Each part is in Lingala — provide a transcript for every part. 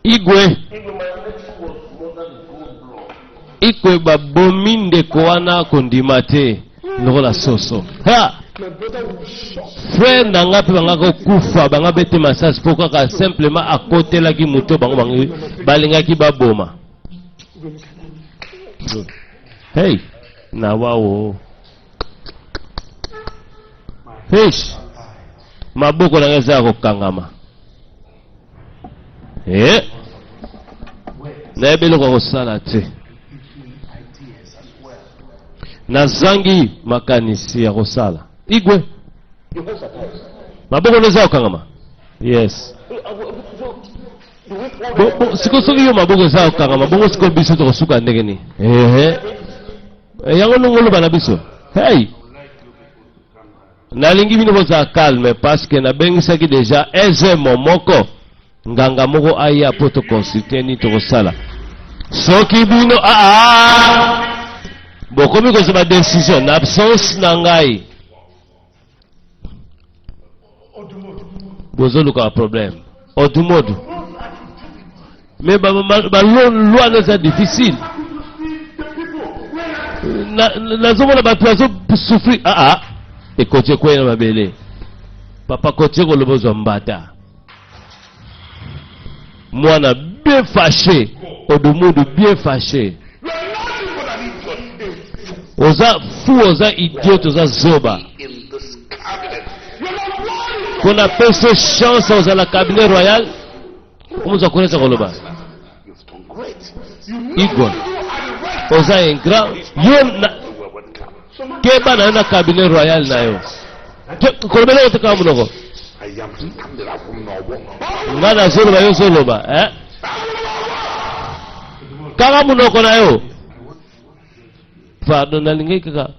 Igwe. Igwe babomi ndeko wana kondima te lokola soso. Ha! Frère na nga mpe banga kokufa banga bete masasi mpo kaka simplement akotelaki moto bango bango balingaki baboma. Hey, na wawo. Hey, maboko na nga eza ya kokangama. Eh? Nayebi eloko ya kosala te. Nazangi makanisi ya kosala. Igwe. Maboko nde eza kokangama. Yes. Bo, bo, siko soki yo maboko eza kokangama bongo siko biso tokosuka ndenge nini? Ehe. Eh, yango ndenge oloba na biso. Hey! Nalingi bino bozala calme parce que nabengisaki deja ezemo moko nganga moko aya mpo to consulte nini tokosala soki bino aa ah, ah, bokomi kozwa ba decision na absence na ngai bozoluka ba problème odumodu mais baloi na eza difficile nazomona bato bazosouffrir aa ah, ekoti ekwei na mabele papa kotie koloba ozwa mbata mwana bien fâché odumudu bien fâché oza fou oza idiot oza zoba mpo napesi chance ozala cabinet royal okozwa koleza koloba igwa oza ingrat yo na keba na yo na cabinet royal na yo kolobela yo te kaka monoko nga nazoloba yo ozoloba eh? kaka monoko na yo pardon nalingaki kaka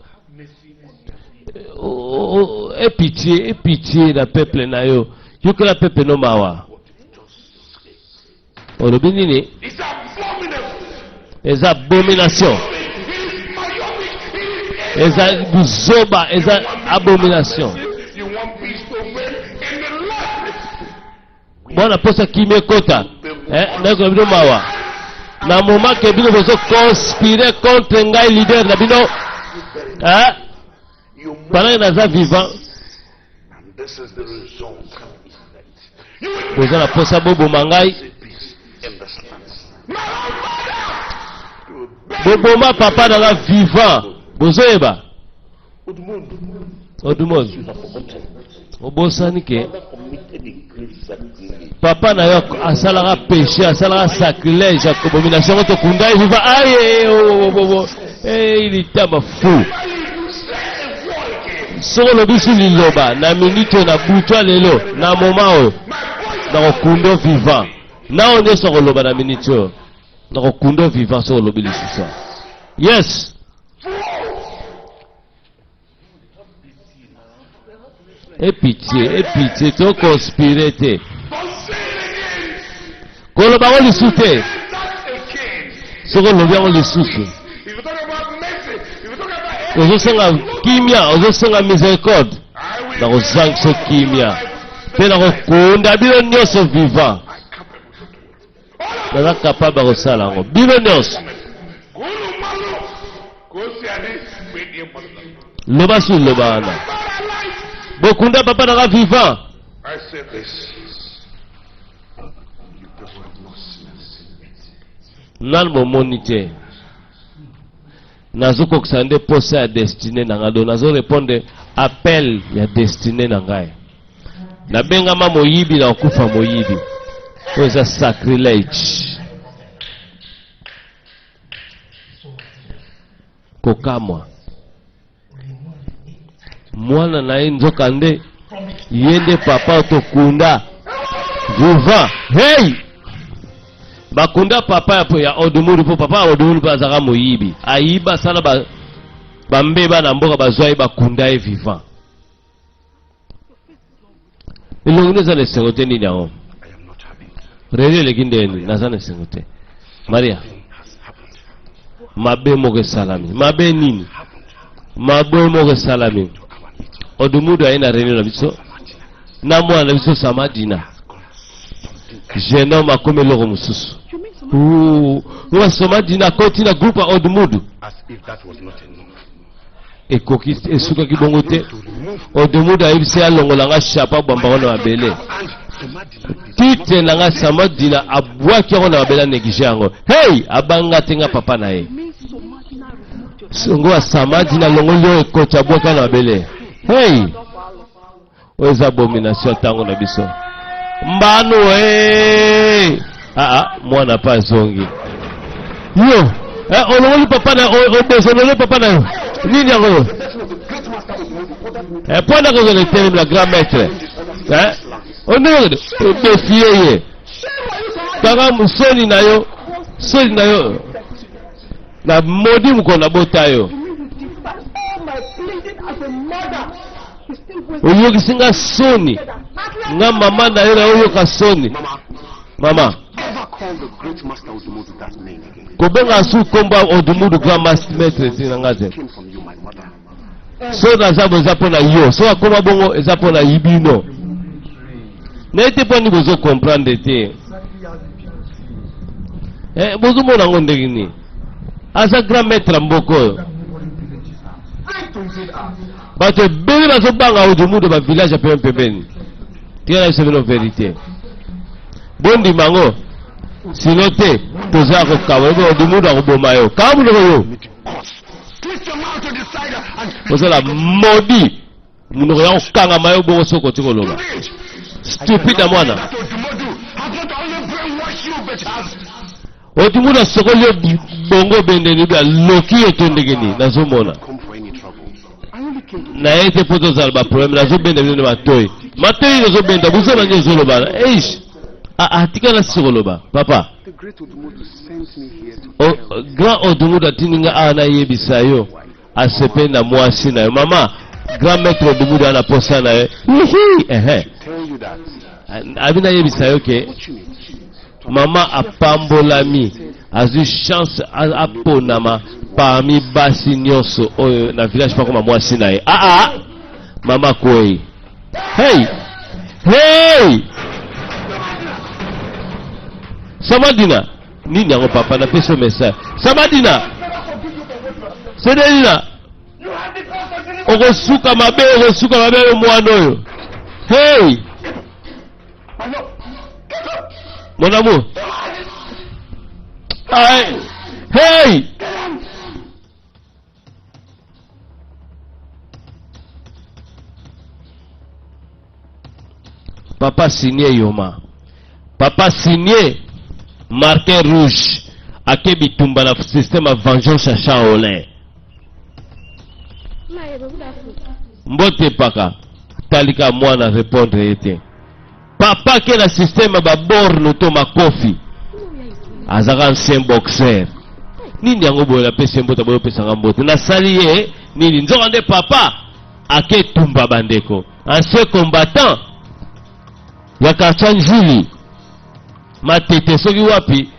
e pitié e pitié na peuple na yo yokela peuple no mawa olobi nini eza abomination eza buzoba eza abomination Bwana posa kimia ekota eh, nayokola bino mawa na moment ke bino bozo conspire contre ngai leader na bino eh, pendant que naza vivant boza na posa boboma ngai boboma papa na nga vivant bozoyeba Odumodu obosani ke papa na yo asalaka péché asalaka sacrilège abomination yango tokunda ye viva aye oh, eh, litama fou soki olobisi liloba na minute oyo na butu lelo na moma oyo nakokunda vivant na oyo nyonso akoloba na minute oyo nakokunda vivant soki olobi lisusu yes E pitié, e pitié, to conspirer te. Koloba yango lisusu te. Soki olobi yango lisusu. Ozosenga kimia, ozosenga miséricorde. Nakozangisa kimia. Mpe nakokunda bino nyonso vivant. Naza capable ya kosala yango. Bino nyonso. Loba su loba wana. Bokunda papa nanga vivant. Nanu bomoni te. Nazokokisa nde posa ya destine na ngai. Donc nazo répondre appel ya destine na ngai. Nabengama moyibi na kokufa moyibi. Oyo eza sacrilège. Kokamwa. Mwana na ye nzoka nde ye nde papa tokunda vivant. Hey! Bakunda papa ya, ya Odumuru mpo papa ya Odumuru mpe azalaka moyibi. Ayiba asala ba bambeba na mboka bazwa ye bakunda ye vivant. Elongi nde eza na esengo te nini yango? Rene eleki ndeni naza na esengo te. Maria mabe moko esalami. Mabe nini? Mabe moko esalami. Odumudu aye na réunion na biso na mwana na biso Samadina. Jeune homme akomi eloko mosusu. Wasoma dina akoti na groupe ya Odumudu. Ekoki esukaki bongo te. Odumudu ayebisi alongola nga chapeau abamba ngo na mabele. Titre na nga Sama Dina abwaki yango na mabele aneglige yango. Hey, abanga te nga papa na ye. Songo ya Sama Dina alongoli yo ekoti abwaki na mabele. Hey! Oyo eza abomination ya ntango na biso. Mbanu ee! Ah ah, mwana pa azongi. Yo, eh, olongoli papa na odesonole papa na yo. Nini yango yo? Eh, mpo na kozala etelemi na grand maître. Eh? Ondenge odefie ye. Kaka soni na yo, soni na yo. Na modi mokolo na bota yo. Oyokisi nga soni. Nga mama na yo na oyoka soni. Mama. Kobenga su kombo ya Odumudu grand master maître ti na nga te. So naza bo eza mpo na yo. So akoma bongo eza mpo na bino. Naye te mpo nini bozo comprendre te. Eh, bozomona yango ndenge nini? Aza grand maître ya mboka oyo. Bato ebele bazobanga Odumudu ba village ya pembeni pembeni. Tika na biso bino verite. Bondima yango. Sino te toza kokaba yo Odumudu akoboma yo. Kanga monoko yo. Ozala maudit. Monoko ya kokangama yo bongo soki okoki koloba. Stupide ya mwana. Odumudu asokoli yo bongo bendeni bi aloki yo to ndenge nini nazomona. Na ye te mpo tozala ba problème nazobenda bino na matoi. Matoi nazobenda buzoba nde ozoloba. Eish. Ah ah tika na sisi koloba papa. O, grand Odumudu atindi nga awa nayebisa yo asepeli na mwasi na yo mama. Grand maître Odumudu ana posa na yo. Hihi ehe. Abi nayebisa yo ke mama apambolami azwi chance aponama parmi basi nyonso oyo na village pakoma mwasi na ye. Ah ah mama kwei. Hey! Hey! Samadina nini yango papa napesi yo message. Samadina Sedelina okosuka mabe, okosuka mabe yo mwana oyo. Hey! Mon amour. Hey! Hey! Papa signe yoma. Papa signe Martin Rouge ake bitumba na système ya vengeance ya Shaolin. Mbote paka talika mwana répondre ye te. Papa ke na système ya ba borne to makofi. Azaka ancien boxeur. Nini yango boye napesi ye mbote boye opesanga mbote. Nasali ye nini? Nzoka nde papa ake tumba bandeko. Ancien combattant ya quartier Njili. Matete soki wapi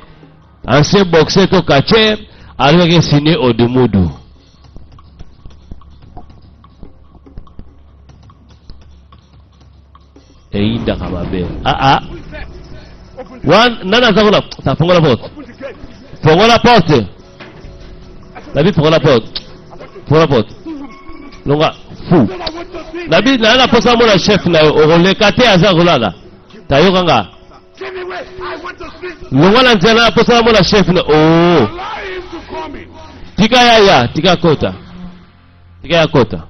ancien boxeur to catcheur alingaki signer Odumudu. Eyindaka mabe. Ah ah. Wan nani aza kuna? Ta fongola porte. Fongola porte. Nabi fongola porte. Fongola porte. Longa fou. Nabi na na posa mona chef na yo okoleka te aza kolala. Tayoka nga. Longwa na nzela na posa mona chef na oh. Tika yaya, tika kota. Tika ya kota.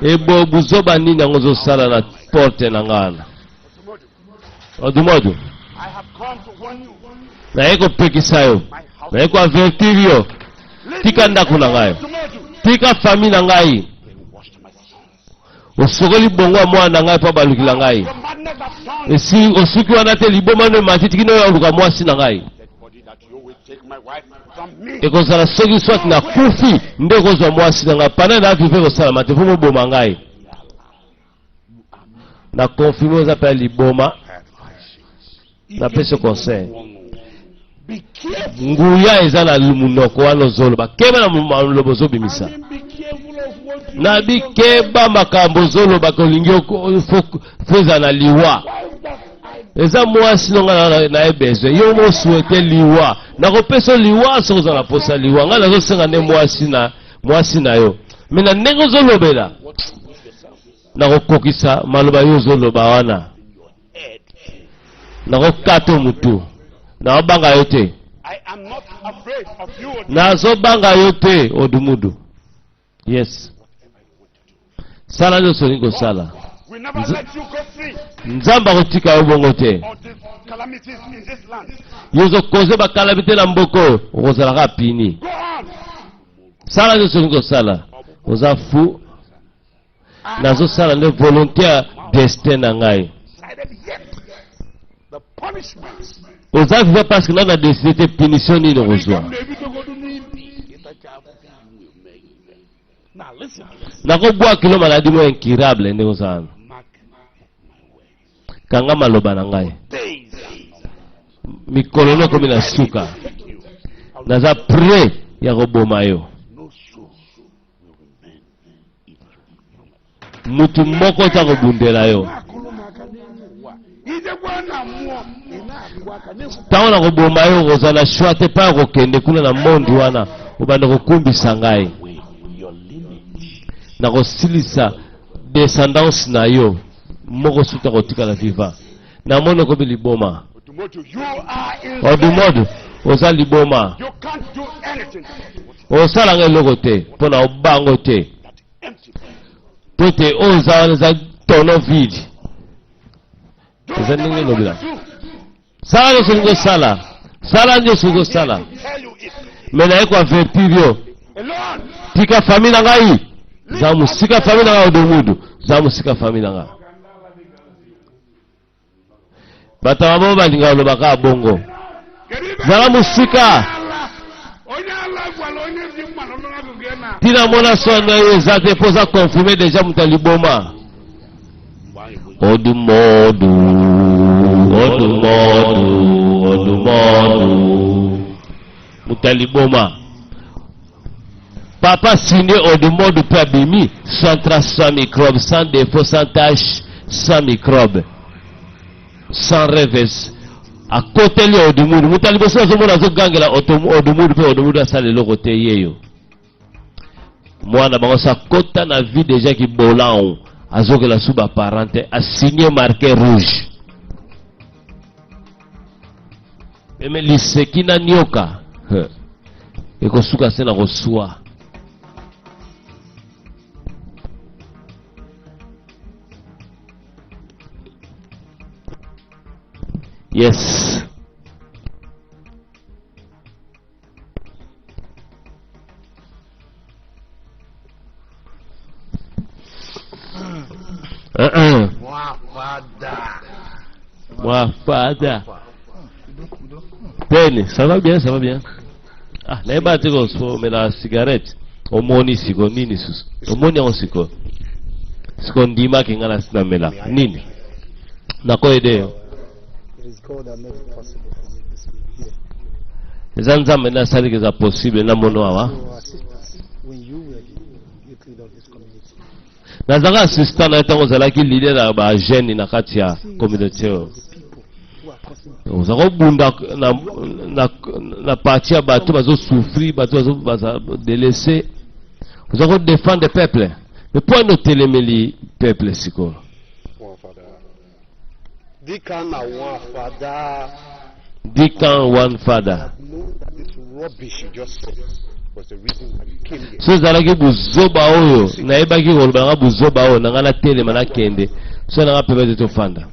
Ebo buzoba nini yango ozosala na porte na nga wana? Odumodu, naye kopekisa yo, naye koavertir yo, tika ndako na ngai, tika famille na ngai. Osokoli bongo ya mwana na ngai mpo abalukila ngai. Esi osuki wana te, liboma no emati tiki noyo oluka mwasi na ngai. Ekozala soki soit nakufi nde okozwa mwasi na ngai. Pendant na vive ekosalama te, mpo moboma ngai. Na confirme oza mpe liboma. Napesi conseil. Nguya eza na munoko wana ozoloba. Keba na maloba ozobimisa. Nabi keba makambo ozoloba ke olingi fo ezala na liwa. Eza mwasi no ngai na ye besoin. Yo mo souhaite liwa. Nakopesa liwa soki oza na posa liwa. Ngai nazosenga nde mwasi na mwasi na yo. Me na ndenge ozolobela nakokokisa maloba yo ozoloba wana. Nakokata mutu. Nakobanga yo te. Nazobanga yo te Odumudu. Yes. Sala nyonso olingi kosala. Nzambe akotika yo bongo te. Yo ozokoze bakalamite na mboka oyo, okozala kaka pini. Sala nyonso olingi kosala. Oza fou. Nazosala nde volonté ya destin na ngai. Oza vivant parce que nanu na decide te punition nini okozwa. Nakobwaka kilo maladi moko incurable ndenge oza wana. Kanga maloba na ngai. Mikolo no ekomi na suka. Naza prêt ya koboma yo. Mutu moko te akobundela yo. Ntango nakoboma yo, okozala na choix te mpo ya kokende kuna na monde wana, obanda kokumbisa ngai. Nakosilisa descendance na yo, moko suta kotikala vivant. Namoni okomi liboma. Odumodu, oza liboma. Osala nga eloko te mpo na obango te. Mpo ete oyo oza wana eza tono vide. Eza ndenge elobela. Sala nyonso olingi osala. Sala nyonso olingi osala. Me naye koavertir yo. Tika famille na ngai. Za mosika famille na ngai Odomudu. Za mosika famille na ngai. Bato ya maboma balingaka koloba kaka bongo. Zala mosika. Ntina mona soni na yo eza te mpo oza confirme deja moto ya liboma. Odumodu, odumodu, odumodu. Moto ya liboma. Papa signe odumodu mpe abimi sans trace, sans microbe, sans défaut, sans tache, sans microbe, sans rêves. Akoteli odumudu. Moto ya liboso azomona azogangela odumudu mpe odumudu asala eloko te yeyo. Mwana bango sa kota na vie déjà ki bolan azokela sous ba parents te a signé marqué rouge. Meme liseki na nioka ekosuka se na koswa. Yes. Uh-uh. Moi, fada. Tene, ça va bien, ça va bien. Ah, nayeba te komela cigarette. Omoni siko nini susu? Omoni yango siko. Siko ndimaki nga na namela nini? Nakoyede yo. Eza Nzambe nde asaliki eza possible na mono awa. Nazalaka assistant na ye ntango ozalaki leader ya ba jeunes na kati ya communauté oyo. Oza kobunda na, na, na parti ya bato bazo souffrir, bato bazo baza délaissé. Oza ko défendre peuple. Mais mpo wana otelemeli peuple sikoyo? Dikan one father. So ezalaki buzoba oyo nayebaki koloba nanga buzoba oyo nanga natelema nakende so nanga pembe te tofanda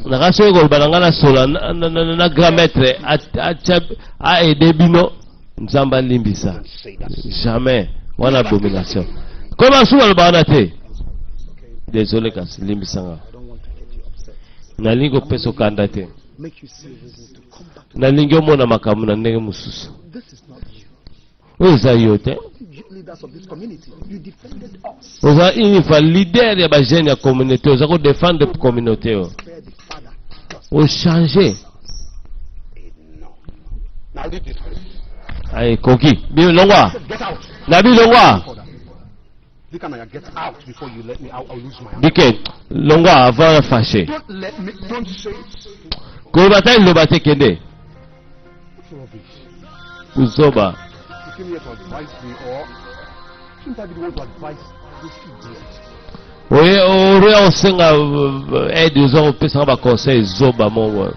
nanga soki koloba nanga nasola na, na, na, na grand maître aide bino Nzambe alimbisa jamais wana abomination ko basusu baloba wana te désolé kasi limbisa nga nalingi kopesa okanda te nalingi omona makambo na ndenge mosusu oyo eza yo te oza unifa leader ya bajeune ya communauté oza kodefendre communauté oyo. Ochange. Ekoki. Longwa. Nabi longwa. Dike, longwa avant na fâché. Koloba ata liloba te kende. Buzoba. Oye oya osenga aide oza kopesaka ba conseil zoba moko.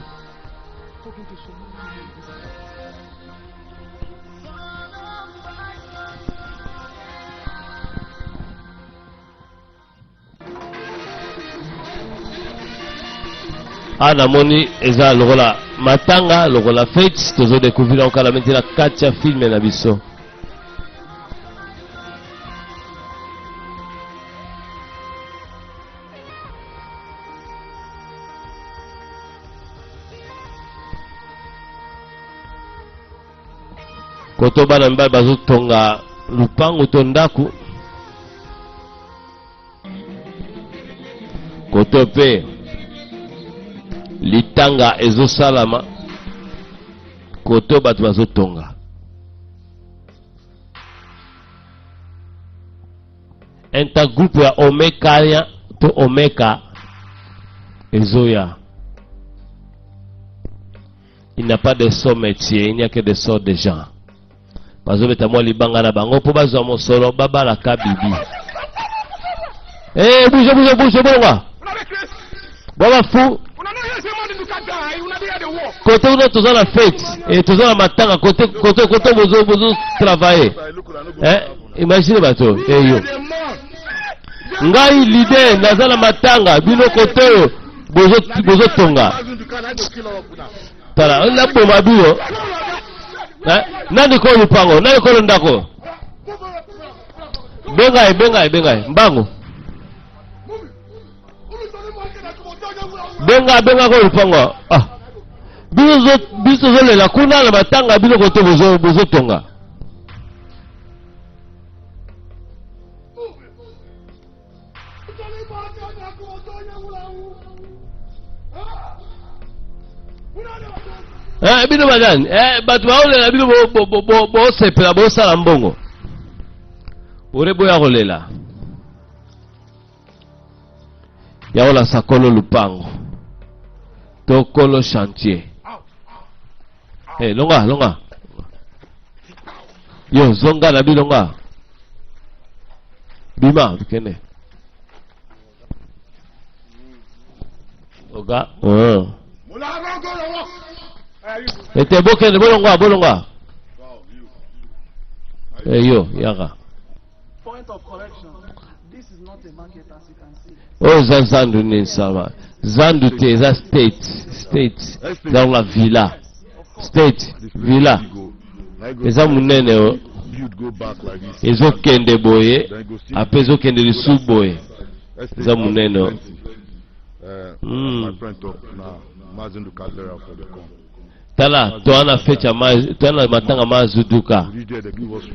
Awa namoni eza lokola matanga lokola fete tozo découvrir yango kala mingi na kati ya filme na biso. Koto bana mibali bazotonga lupangu to ndako koto mpe litanga ezosalama koto bato bazotonga intergroupe ya omekaria to omeka ezoya. Il n'y a pas de sot métier, il n'y a que des sorts de gens. Bazobeta mwa libanga na bango mpo bazwa mosolo babalaka bibi. Eh, bouge bouge bouge bonga. Baba fou. Kote kuna toza na fete et toza na matanga kote kote kote bozo bozo travailler. Eh, imagine bato eyo. Eh, Ngai leader naza na matanga bino kote oyo bozotonga tala naboma bino nani kolo lupango nani kolo ndako benga ye benga ye benga ye mbango benga benga kolo lupango ah biso biso tozolela kuna na matanga bino kote bozotonga Eh, bino banani eh, bato baolela bino bosepela bosala mbongo ore boya kolela ya kolasa kolo lupango to kolo chantier eh, longa longa yo zonga na bilonga bima kende oga oh. ete bokende bolongwa bolongwa eyo eh, yaka oyo eza zandu nini sama zandu te eza state state eza villa state villa eza monene o ezokende boye ape ezokende lisusu boye eza monene o mm. tala toa na feti ya toa na matanga ma zuduka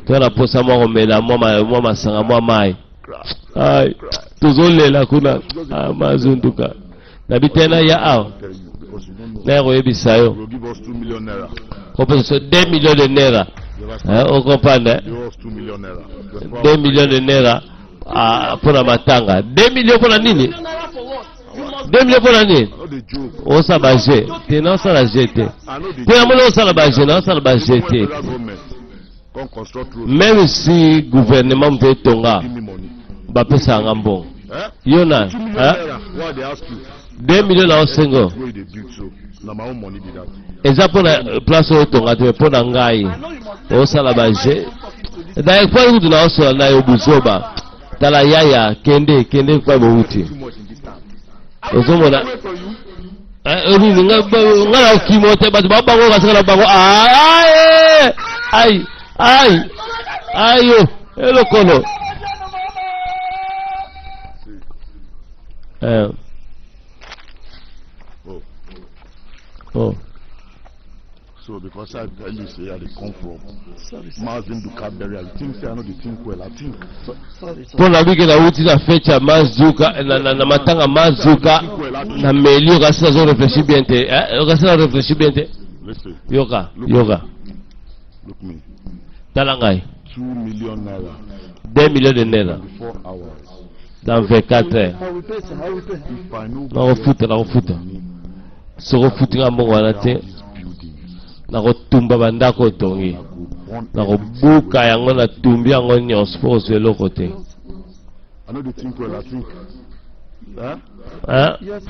toa na posa mwa komela mwa masanga mwa mai ai tozolela kuna ah, mazunduka na bitena ya awa naya koyebisa yo kopesa so 2 millions de naira ocomprendre 2 millions de naira mpo na matanga 2 millions mpo na nini 2 millions mpo na nini osala baje te naosala je te te namoni osala baje naosala baje te meme si gouvernement moto etonga bapesaka nga mbongo yo na 2 millions na osengo eza mpo na place oyo otonga te mpo na ngai osala baje daye mpo kutu na osola na yo buzoba tala yaya kende kende kwa bowuti ozomona eh, nini nga na okimo te bato babango kasaka na bango ai ai ai ayo elokolo eh. Oh. So because I tell you say I dey come from Mazi Nduka burial, you think say I no dey think well, I think. Mpo nabiki nauti na fete ya mazuka na, na, na matanga mazuka na meli okasi nazo réfléchir bien te eh, okasi na réfléchir bien te Listen, yoka yoka look me. tala ngai 2 million naira. 2 millions de naira 24 hours. Dans 24 heures. I will pay, sir. I will pay. If I no Nakofuta, nakofuta. Soki ofuti nga mbongo wana te, down these buildings, nakotumba bandako otongi, I go burn nakobuka yango, natumbi yango nyonso mpo kozwa eloko te. I no dey think well, I think. Eh? Hein? Yes.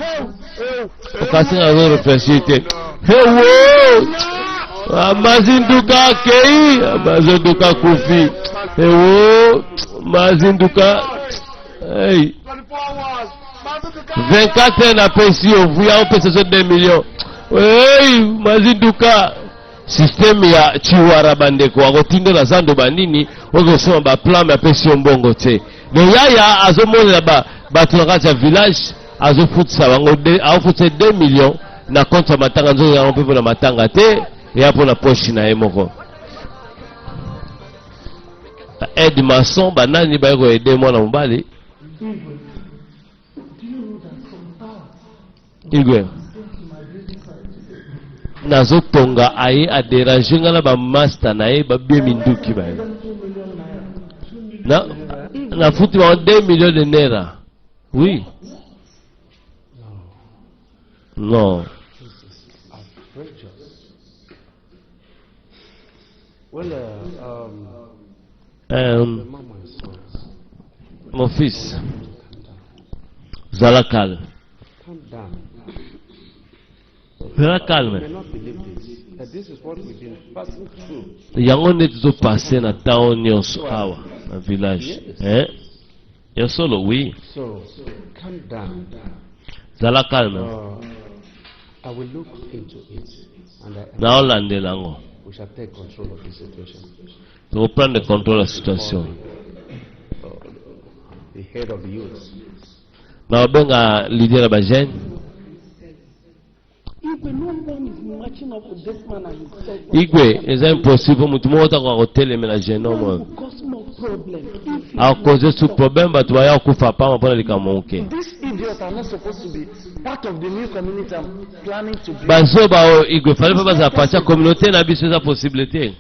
Okasi nazo réfléchir te. Ewo mazinduka akei, mazinduka akufi, ewo mazinduka. Hey. 24 heures napesi yo vuya opesa so 2 millions. Hey, mazinduka système ya chiwara bandeko akotindela zando banini okosoma baplan me apesi yo mbongo te. Me yaya azomonela ba, bato na kati ya village azofutisa bango azofutisa 2 millions na compte ya matanga. Nzoto yango mpe mpona matanga te, eya mpona poche na ye moko. Aide maçon banani baye koaider mwana mobali. Igwe, nazotonga aye adéranger nga na bamaster na ye babie minduki baye na nafuti bango 2 millions de naira. Oui, non. Outrageous. Well, vraiment, my sons, Mon fils, zala calme. Calm down. Zala You calme. may not believe this, but this is what we've been passing through. Yango nde tozopasser na ntango nyonso awa na village, eh? Ya solo, oui. So, calm down. Zala calme. I will look into it, and Naolandela yango. we shall take control of the situation. Tokoprendre contrôle ya situation. The head of the youth. Nakobenga leader ya bajeunes. Igwe, no one is matching up with this man and himself. Igwe, eza impossible motu moko takoka kotelemela jeune homme oyo. Will cause more problem if he Akoze su problème, bato baya kokufa pamba mpona likambo moke. These idiots are not supposed to be part of the new community I'm planning to build. Bazoba oyo, Igwe, fallait mpe bazala partie ya communauté na biso, eza possible te.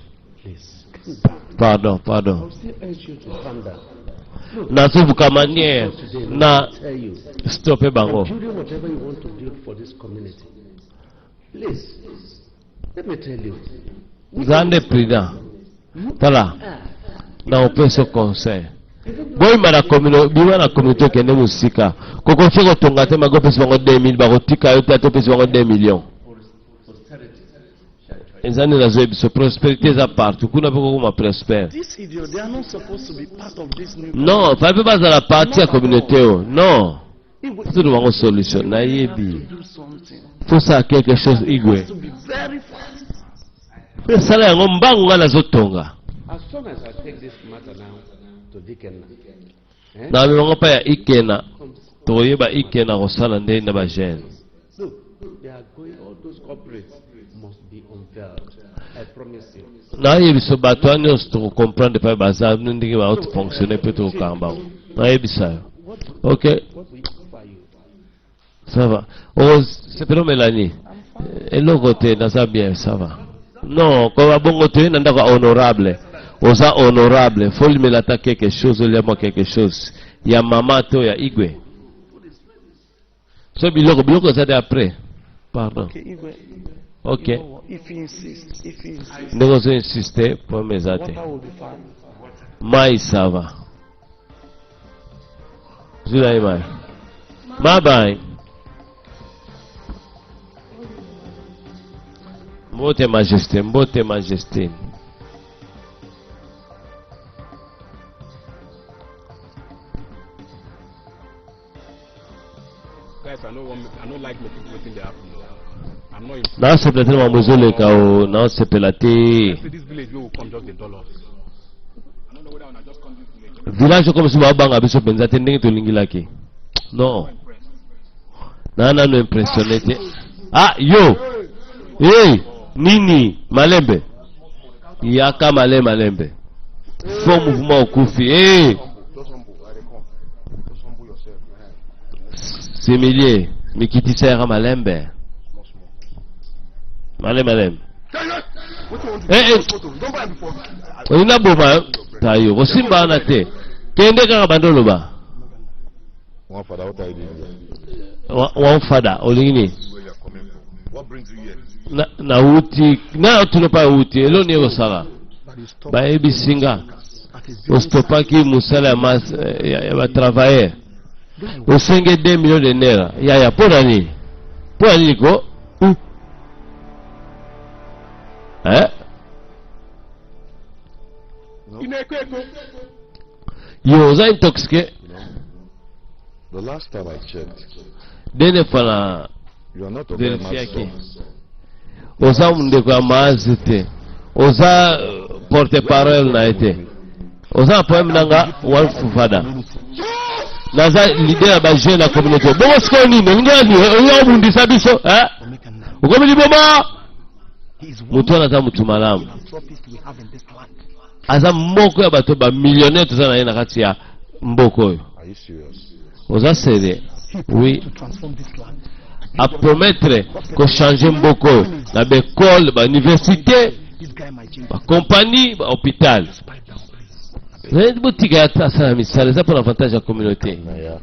Please, calm down. Pardon, I pardon. will still urge you to calm down. Nazobuka manière Today, na let me tell you, stoppe bango. building whatever you want to build for this community. Please, let me tell you. Za nde prudent. Tala, na opesa conseil, boyima na bima na communauté, okende mosika. Kokoki kotonga te maki opesi bango 2000, bakotika yo te ate opesi bango 2 millions. Eza nde nazoyebi biso, prospérité eza partout kuna mpe kokoma prospère. These idiots, they are not supposed to be part of this new Non, fallait mpe bazala partie ya communauté oyo, non. Igwe, Tozwa bango solution. you Nayebi. have to do something. Fosala quelque chose, Igwe. To be very fast. Mpe sala yango mbangu, ngai nazotonga. As soon as I take this matter now to Dikena, eh? Na bango mpa ya Ikena. Comes, Tokoyeba Ikena kosala ndenge na bajeunes. Look, they are going, all those corporates must be unveiled. I promise you. Nayebisa bato wana nyonso, tokocomprendre mpe baza ndenge baofonctionne mpe tokokanga bango, nayebisa yo. Ok. What will offer you? Ça va, osepela Mélanie, eloko te, naza bien, ça va. Non, koba bongo toye na ndako ya honorable, oza honorable, faut limela ata quelque chose, olia mwa quelque chose ya mama to ya Igwe. So biloko biloko eza de après, pardon. Okay, Igwe. Ok. You know what? If he insists, if he insists, Ndenge ozo insiste, problème eza te. water will be fine. Mai, ça va, zwila ye mai mabai. Mbote majesté, mbote majesté. Guys, I no like making wetin dey happen. No. I'm not impressed. Naosepela te na mambo ezoleka o, naosepela te. See this village wey we come just dey dull us. I no know whether una just come this village. Village oyo biso babanga biso mpenza te ndenge tolingilaki, non. Naa nano impressionné te. Ah yo, hey! Nini malembe, yaka male malembe, faux mouvement okufi. Hey! Similie mikitisa yaka malembe male malembe. Eh, eh. Olinga boma tayo kosimba wana te, kende kaka bando oloba. One father, what are you doing here? One father, olingi nini? Where you are coming from? What brings you here? Na- nauti na otuna pa euti eloni ye kosala bayebisi nga ostopaki mosala ya mas ya batravailleur osenge 2 millions de naira yaya mpo na nini mpo na nini ko u eh? Yo oza intoxiqué. The last time I checked, dernière fois na you are not verifiaki oza ndeko ya maazi te, oza porte parole na ye te, oza na problème na nga walfufada, naza leader ya bajeune na communauté. Bongo sikoyo nini olingi ani olingi obundisa biso eh? Okomi liboma. Motu wana aza motu malamu, aza moko ya bato bamillionnaire toza na ye na kati ya mboka oyo. Are you serious? Oza sérieux? Oui, apromettre kochange mboka oyo na baekole, bauniversité, bacompagnie, bahôpital. Botika ya asala misala eza mpona avantage ya communauté. Naya,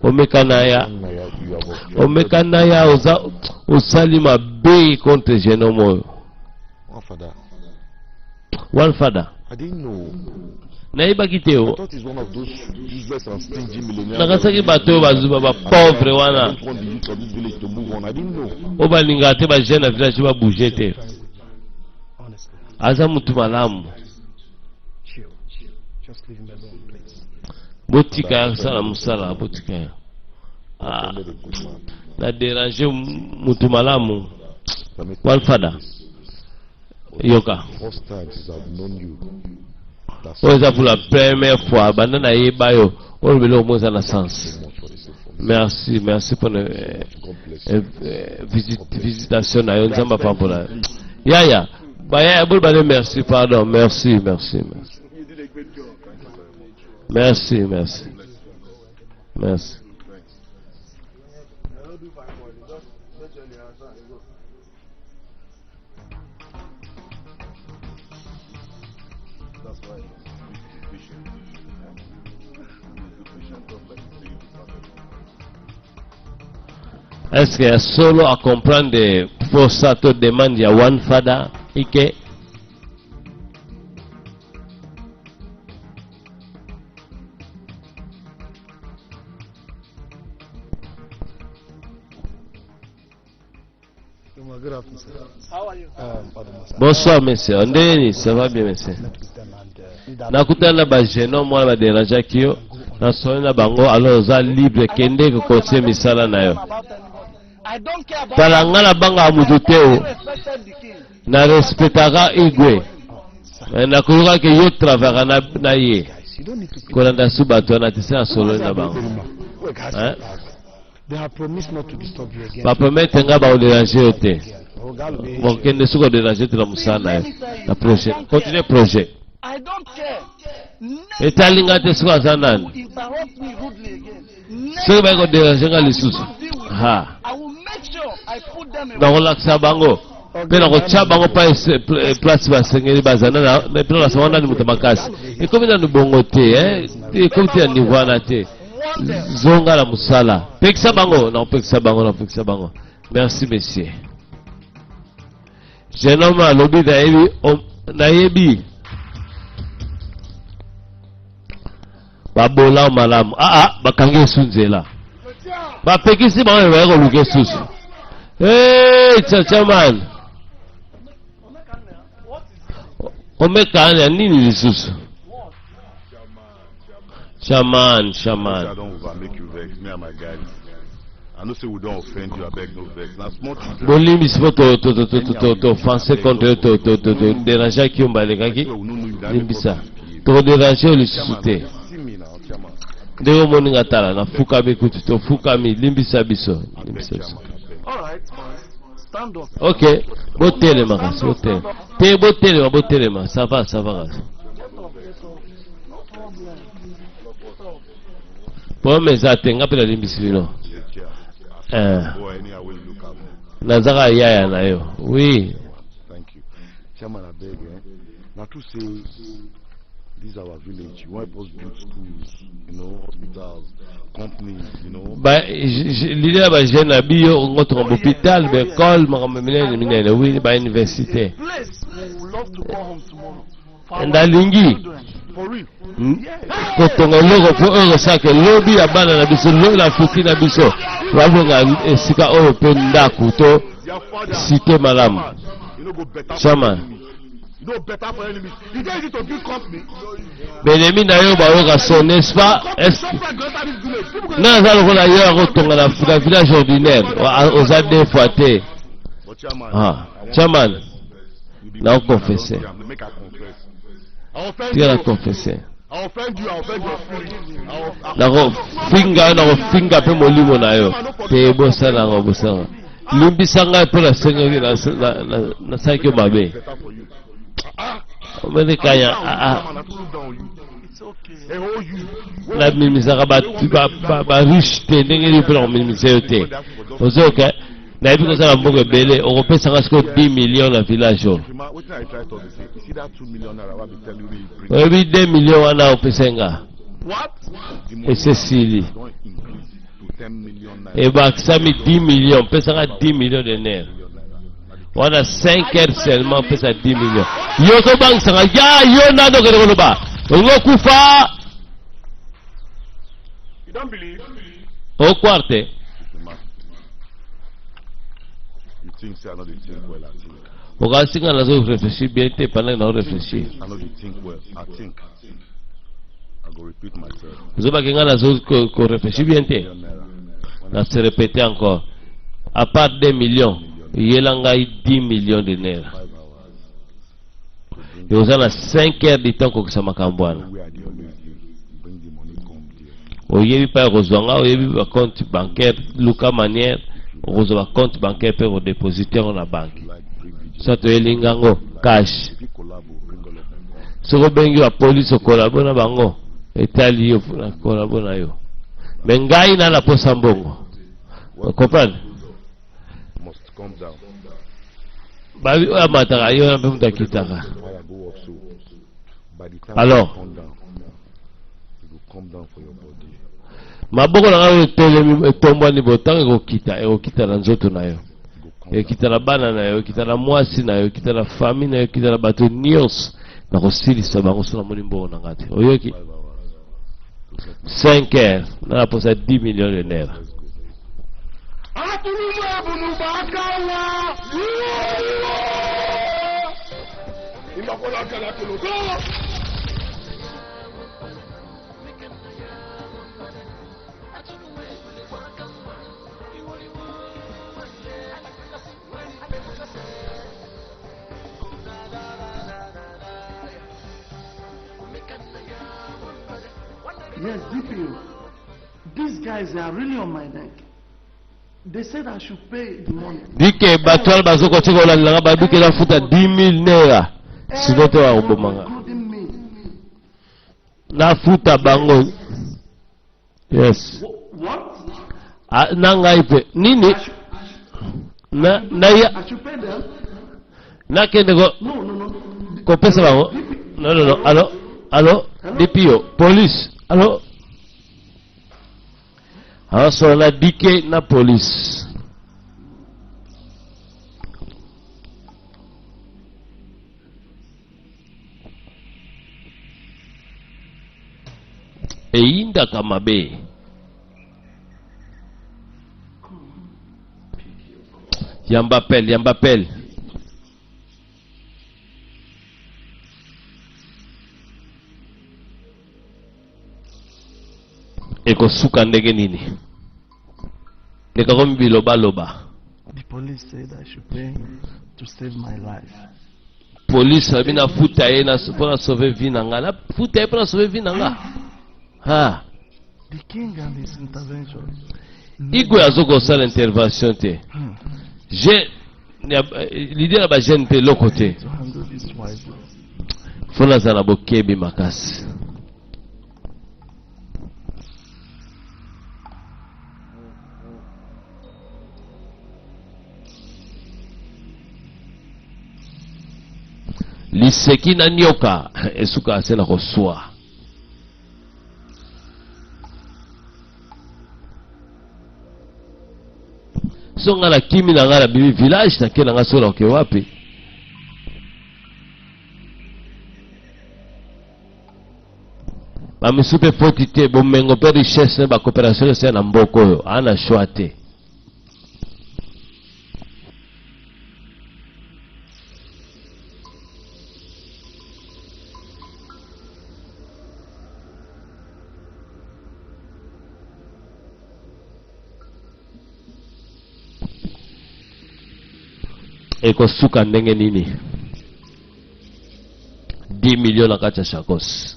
Omeka na ya Naya, you have offended. Omeka na ya oza osali mabe contre jeune homme oyo. One father, One father, I didn't know. Nayebaki te I o thought he's one of those useless and stingy millionaires. Nakasaki bato oyo bazuba bapauvre I wana don't want the youth of this village to move on. I didn't know. Oyo balingaka te bajeune na village babouge te. Aza mutu malamu, botika ya kosala mosala, botika ya. Ah, Offended a good man. na dérange mutu malamu. Permit One father, yoka. First time since I've known you. That's Oyo eza pour la première fois banda nayeba yo oyo biloko mo eza na sens. so much for this information. Merci, merci mpona eh, God bless you. eh, eh, visitation na yo. Nzambe apambola yo yaya bayaya bolo bale. Merci, pardon, merci, merci, merci, merci, merci, merci. That's why you need to be patient. Eh? You need to be patient, just like you say you started. Est ce que ya solo acomprendre posa to demande ya one father ike? Good afternoon, sir. How are you? Bonsoir monsieur, ndeni? Ça va bien, monsieur. Nakutana na bajeune homme wana baderangeaki yo, nasoli na bango, alors oza libre, kende kokontinue misala na yo. I don't care about Tala, nga nabangaka motu te o. respected the king. Na respectaka igwe. Eh, nakoyokaki yo travaillaka na ye, kolanda su bato wana te se nasololi na bango. Hein? They have promised not to disturb you again. Bapromettre nga bakoderange yo te, bokende soki oderange te na mosala na yo na projet, continue projet. I don't care. Etali nga te soki aza nani. Interrupt me rudely again. Soki bayi koderange nga lisusu ha, I will make sure I put them away. nakolakisa bango mpe nakotya bango pa place basengeli bazala mpe nalakisa bango nani moto makasi. Ekomi nanu bongo te, eh? Ekomi te na niveau wana te. Zonga na mosala, pekisa bango, nakopekisa bango, nakopekisa bango. Merci monsieur. Jeune homme alobi nayebi nayebi babola malamu. Aa, bakangi esu nzela, bapekisi bango baye koluka esusu. Hey, chachaman, omekana ya nini lisusu? Chaman, I chaman. don't over make you vex, me and my guys. I know say we don't offend you, I beg no vex. Now small children. Bolimbisi mpo tofanse contre yo, toderangeaki yo mbalekaki, limbisa, tokoderange yo lisusu te. See me now, chairman. Ndenge omoni nga, tala, nafukami kutu, tofukami, limbisa biso, I beg limbisa biso. chairman, I beg. All right, boys. Stand up. Ok, botelema kasi, botelema te, botelema, botelema, ça va, ça va kasi. Get up, get up. No problem. Get up. Problème eza te, nga mpe nalimbisi bino. Eh, Boy, anyhow wey you look am. nazaka yaya na yo, oui. Thank you. Chairman, abeg, eh? Na true say this our village. You want us build schools, hospitals, companies. Ba l'idée ya bajeune na biyo ongotonga bahôpital, baekole, makambo minene minene, oui, bauniversité. A place we would love to call home tomorrow. For our Nalingi children. For real. Kotonga eloko mpo oyo ekosalaka lobi ya bana na biso, na futi na biso, babonga esika oyo mpe ndako to Their father. cité malamu. You no go better for Chairman. enemies. You no better for enemies. E dey easy to build company. Benemi na yo bayoka son, n'est-ce pas? Company Est-ce Shoprite go enter this village. People go nga naza lokola yo ya kotonga na village ordinaire, oza deux fois te. But chairman, Ah, I wan chairman, confess. You be na good man, I don oconfesse. see am. Make I confess. I offend Tika na you. confesse. I offend you. I offend your spirit. I Nakofinga yo, nakofinga mpe molimo na yo te. Bosala yango, bosala yango. Limbisa ngai mpo nasengaki, nasalaki yo mabe. Better for you. Ah, Omoni kanya, ah, ah, chairman, I too look down on you. It's okay. They hold you. Namimisaka bariche te, ndenge nini mpe nakominimisa yo te? Ozoyoka, nayebi kozala mbongo ebele, okopesanga sikoyo 10 million na village oyo. Shima, wetin I try talk be say, you see that 2 million naira wey I be telling you, you bring. Oyebi 2 million wana opesa nga? What? The money Esesili. don increase to 10 million naira. Ebakisami 10 million, pesanga 10 million de naira. Million naira. Na the Wana 5 heures seulement, pesa 10 million. Yo tobangisanga ya yo nano, okende koloba olingi okufa. You don't believe? Okroire te. Shima, you think say I no dey think well? I think. Okasi nga nazo réfléchir bien te pendant nao réfléchir. I no dey think well. I think. I go repeat myself. Ozobaki nga nazo koréfléchir bien te. Million naira. When Na se répéter encore, à part 2 millions, yela ngai 10 millions de naira. 5 hours to bring Oza na 5 heures du temps kokisa makambo wana. where I dey always dey bring the money come there. Oyebi mpa ya kozwa nga, oyebi bacompte bancaire, luka manière okozwa bacompte bancaire mpe kodéposite yango na banque. Like bring vigil. So toyelinga yango cash. If you collabo, bring all of them come. Soki obengi bapolisi, okolabo na bango, etali yo na kolabo na yo, me ngai na naposa mbongo, comprendre? Must come down. Babi oyo amataka ye wana mpe moto akitaka. Fire go up so. By the time Alors. you come down, it will come down for your body. Maboko na ngai oyo etelemi, etombwani bo, ntango ekokita, ekokita na nzoto na yo. It go come down. Ekita na bana na yo, ekita na mwasi na yo, ekita na famille na yo, ekita na bato nyonso. Nakosilisa bango so namoni mbongo na ngai te, oyoki? 5 hours to get 5 heures, na naposa 10 millions de naira. Let's go. Atulumu ebunu bakawa. Imakola kala tolo. Go! Yes, DPO. These guys, they are really on my neck. They said I should pay the money. Dike bato wana bazokotika kolandela nga, babiki nafuta 10 000 naira, sino te bakobomanga. Including me. Nafuta bango, yes. What? Ah, na ngai mpe nini na na I should pay them? Nakende ko No. Kopesa bango? Non. Allo, allo, DPO, police, allo, azosola na dike na police. Eyindaka mabe. Yamba appel, yamba appel. Ekosuka ndenge nini? Ndekakomi bilobaloba. The police said I should pay to save my life. Polise abi nafuta ye mpo na sauve vie na nga, nafuta ye mpo na sauve vie na nga, ha. The king and his intervention. Igwe azokosala intervention te. Je Leader ya ba jeune mpe eloko te. To handle this wisely. Fo nazala na bokebi makasi. Liseki na nioka esukaka se na koswa. So nga nakimi na nga nabimi village nake na nga so nakoke wapi? Bamisu mpe foti te, bomengo mpe richesse na bacoopération nyonso ya na mboka oyo aa na choix te. Ekosuka ndenge nini? 10 millions na kati ya chakos.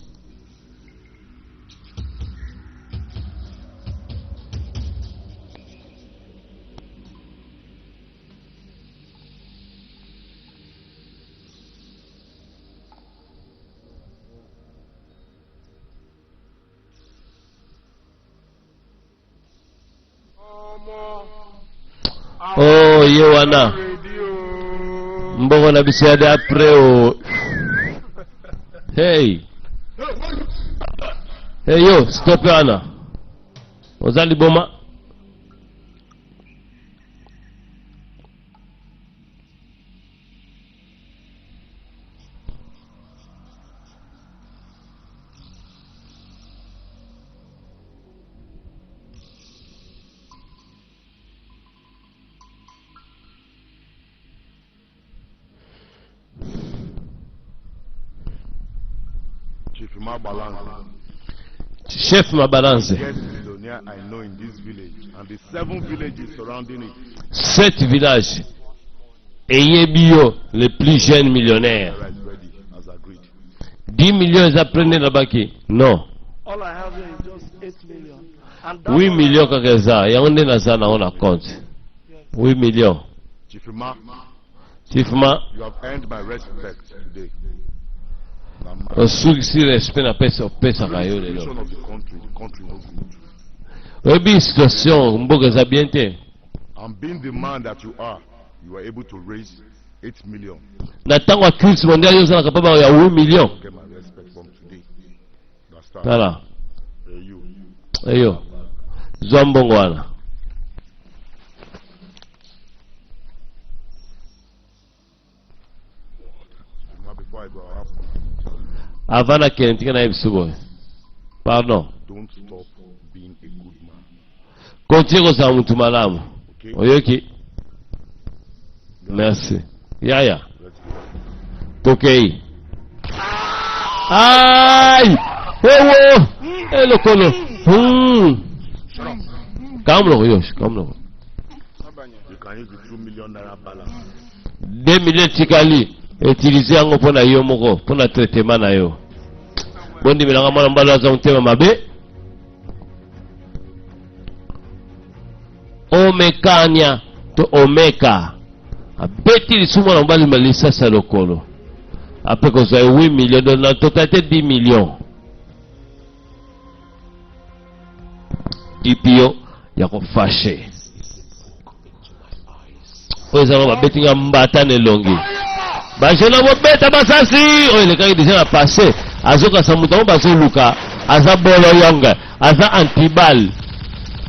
Oh, ye wana mbongo na biso ya de après o hey hey yo stop wana oza liboma. Chief Mabalanze. Chef Mabalanze. Biggest millionaire I know in this village and the seven villages surrounding it. Sept villages. Eyebi yo le plus jeune millionnaire. Right, ready, as agreed. 10 millions eza prende na baki. Non. All I have here is just 8 million. And that 8 millions kaka eza. Yango nde naza nango na compte. 8 millions. Chief Ma, Chief Ma, you have earned my respect today. Na ma- osukisi respect na pesa opesaka yo lelo. Situation of the country, the country no good. Oyebi situation mboka eza bien te. And being the man that you are, you are able to raise 8 million. Na ntango ya crise mondiale yo ozalaka capable ya 8 millions. Get my respect from today. That's that. Tala. Hey, you. Eyo. Zwa mbongo wana. Now before I go, I have Avant nakende tika nayebisa boye. Pardon. Don't stop being a good man. Continue kozala mutu malamu. Okay? Oyoki? Merci. Yaya. Let's go. Tokei. Ai! Ewo! Elokolo. Kanga monoko yo, kanga monoko. You can use the 2 million naira balance. 2 millions etikali, utiliser yango mpo na yo moko, mpo na traitement na yo. Bondimelanga mwana mobali aza motema mabe. Omekania to omeka. Abeti lisusu mwana mobali ma lisasi ya lokolo. Ape kozwa ye 8 millions, donc na totalité 10 millions. DPO ya kofashe. Oyo ezalaka babeti nga mbata na elongi. Bajena bobeta masasi oyo elekaki deja na passé. Azokasa moto yango bazoluka, aza bolo yonge, aza antibal.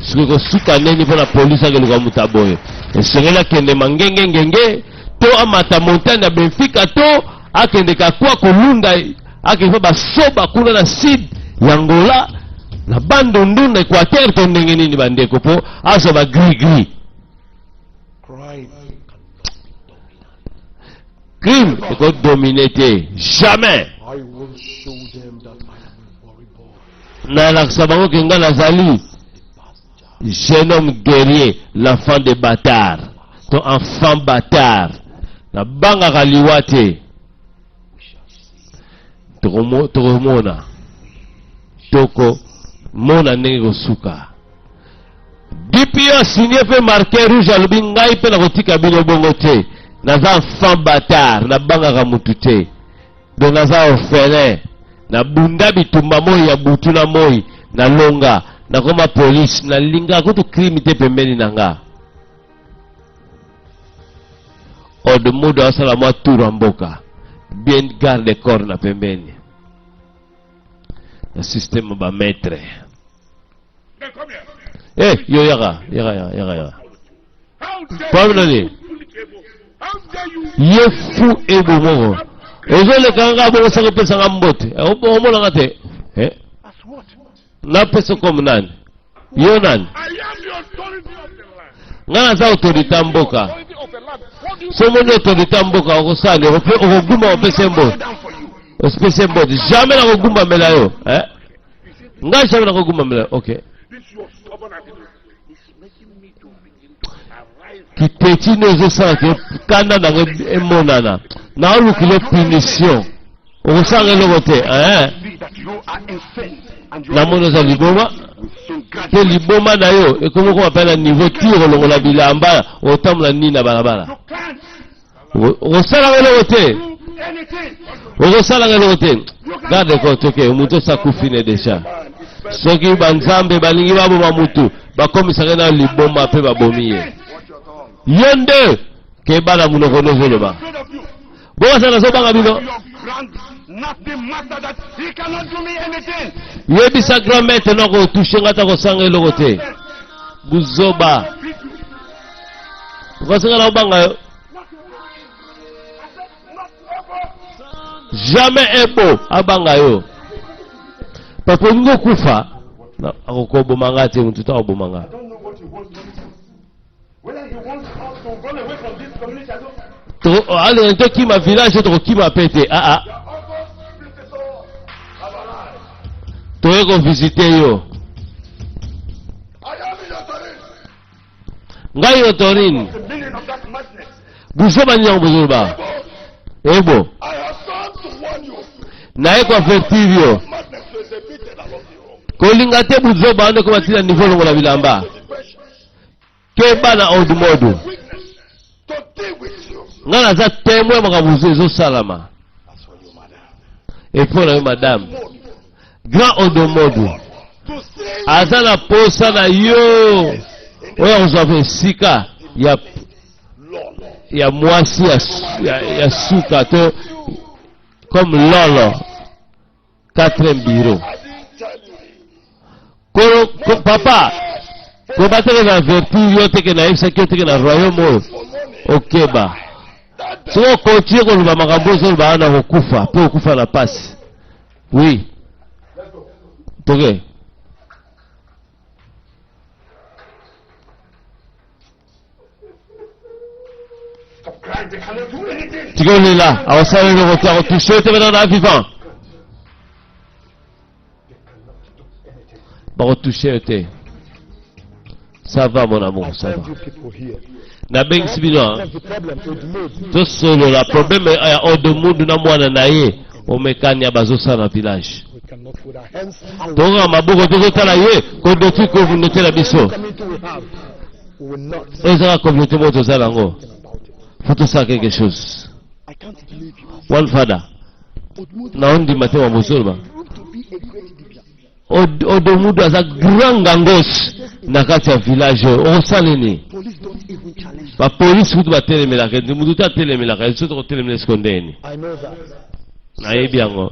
Soki kosuka neni mpo na polisi akeluka moto ya boye. Esengeli akende mangenge ngenge to amata montagne ya Benfica to akende kakwa kolunda akende mpo basoba kuna na sud ya Angola na Bandundu na Equateur to ndenge nini bandeko mpo azwa ba gris gris. Crime ekodomine te jamais. I will show them that I am a worry boy. Nalakisa bango ke nga nazali jeune homme guerrier, l'enfant de bâtard to enfant bâtard. Nabangaka liwa te. Tokomona tokomona ndenge kosuka. DPO asigne mpe marqué rouge, alobi ngai mpe nakotika bino bongo te. Naza enfant bâtard, nabangaka mutu te. Donc naza orphelin. Nabunda bitumba moi ya butu na moi, nalonga, nakoma police, nalingaka kutu crime te pembeni na nga. Odomudu asala mwa tour ya mboka. Bien garde corps na pembeni. Na système ba maître. Eh, yo yaka, yaka, yaka, yaka, yaka. Problème nani? Ye fu ebo moko. Ozoleka nga bongo saka opesa nga mbote. Eh, omona nga te. Eh? Napesa comme nani? Yo nani? Nga naza autorité ya mboka. So omoni autorité ya mboka okosala nini? Okogumba opesa ye mbote. Opesa ye mbote. Jamais nakogumbamela yo. Eh? Nga jamais nakogumbamela yo. Okay. Kiteti nde ezosala ke kanda nango emonana. Naolukile punition. Okosala eloko te. Eh? Namoni oza liboma mpe liboma na yo ekomi okoma mpe na niveau ti okolongola bilamba otambola nini na balabala. Okosalaka eloko te. Okosalaka eloko te. Garde corps toke moto osi akufi ne deja. Soki banzambe balingi baboma motu bakomisaka na liboma mpe babomi ye. Yo nde keba na monoko nde ozoloba. Bokasa nazobanga bino. Yebisa grand maître no akotouche nga ata kosanga eloko te. Buzoba. Okosenga na obanga yo. Jamais ebo abanga yo. Papa olingi okufa akokoboma nga te motu to akoboma nga. Alinga tokima village tokokima pe te aa ah, ah. Toye kovisite yo. Ngai otorine buzoba nini yango bozoloba ebo naye koavertir yo kolinga te buzoba wana ekoma ntina niveau longola bilamba keba na odumodu ngai naza temoin makambo ezosalama epo na yo madame grand odomodu aza na posa na yo oyo akozwa esika ya ya mwasi ya, ya, ya suka to comme lolo quatrième bureau kolo ko, papa kobateke na vertu yo teke nayebisaki yo teke na royaume oyo okeba soki okontinue koloba makambo ozoloba wana kokufa mpe okufa na pasi oui toke tika olela akosala eloko te akotouche te bana na vivant bakotouche yo te ça va mon amour ça va nabengisi bino tosolola problème ya odomundu na mwana na ye omekani ya bazosala na village tokanga maboko tozotala ye kodoti communauté na biso oyo ezaka communauté moko tozala yango fo tosala quelque chose one father naondima te mabozoloba odomudu aza grand ngangos na kati ya village oyo okosala nini bapolisi kutu batelemelaka mutu te atelemelaka biso tokotelemela esiko ndeni nayebi yango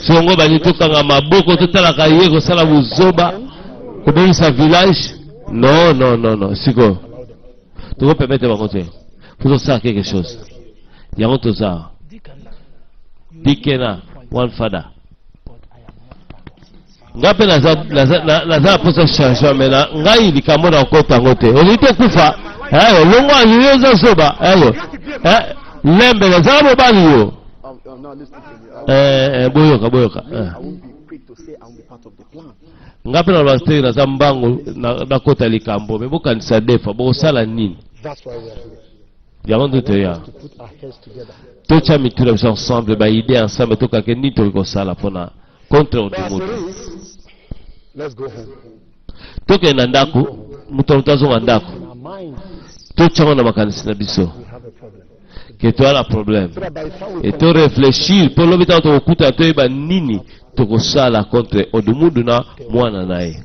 songo bani tokanga maboko totalaka ye kosala buzoba kobebisa village non non non non sikoyo tokopermettre bango te po tosala quelque chose yango toza dikena one father nga mpe naza na mposa changement me na ngai likambo na kokota yango te olingi tokufa eh, olongwa yo oza zoba ayo eh, lembe nazala mobali yo eh, boyoka boyoka nga mpe naloba te naza mbangu nakota likambo me bokanisa defa bokosala nini yango nde toya totya mitu na biso ensemble baide ensemble tokake nini tokoki kosala mpona contre moto tokende na ndako moto moto azonga ndako. Totyango na makanisi na biso ke toya na problème et to réfléchir mpo lobi ntango tokokutana toyeba nini tokosala contre Odumudu na mwana na ye.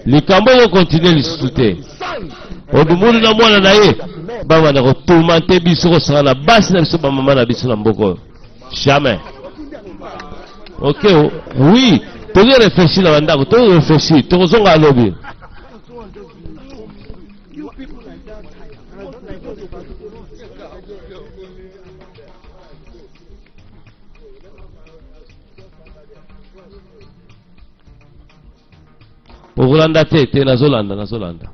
Likambo ekokontinue lisusu te. Odumudu na mwana na ye babanda kotourmente biso, kosaka na basi na biso, bamama na biso na mboka oyo. Jamais. Ok, oui, tozo réfléchir na bandako, tozo réfléchir, tokozonga alobi. Okolanda te te, nazolanda, nazolanda.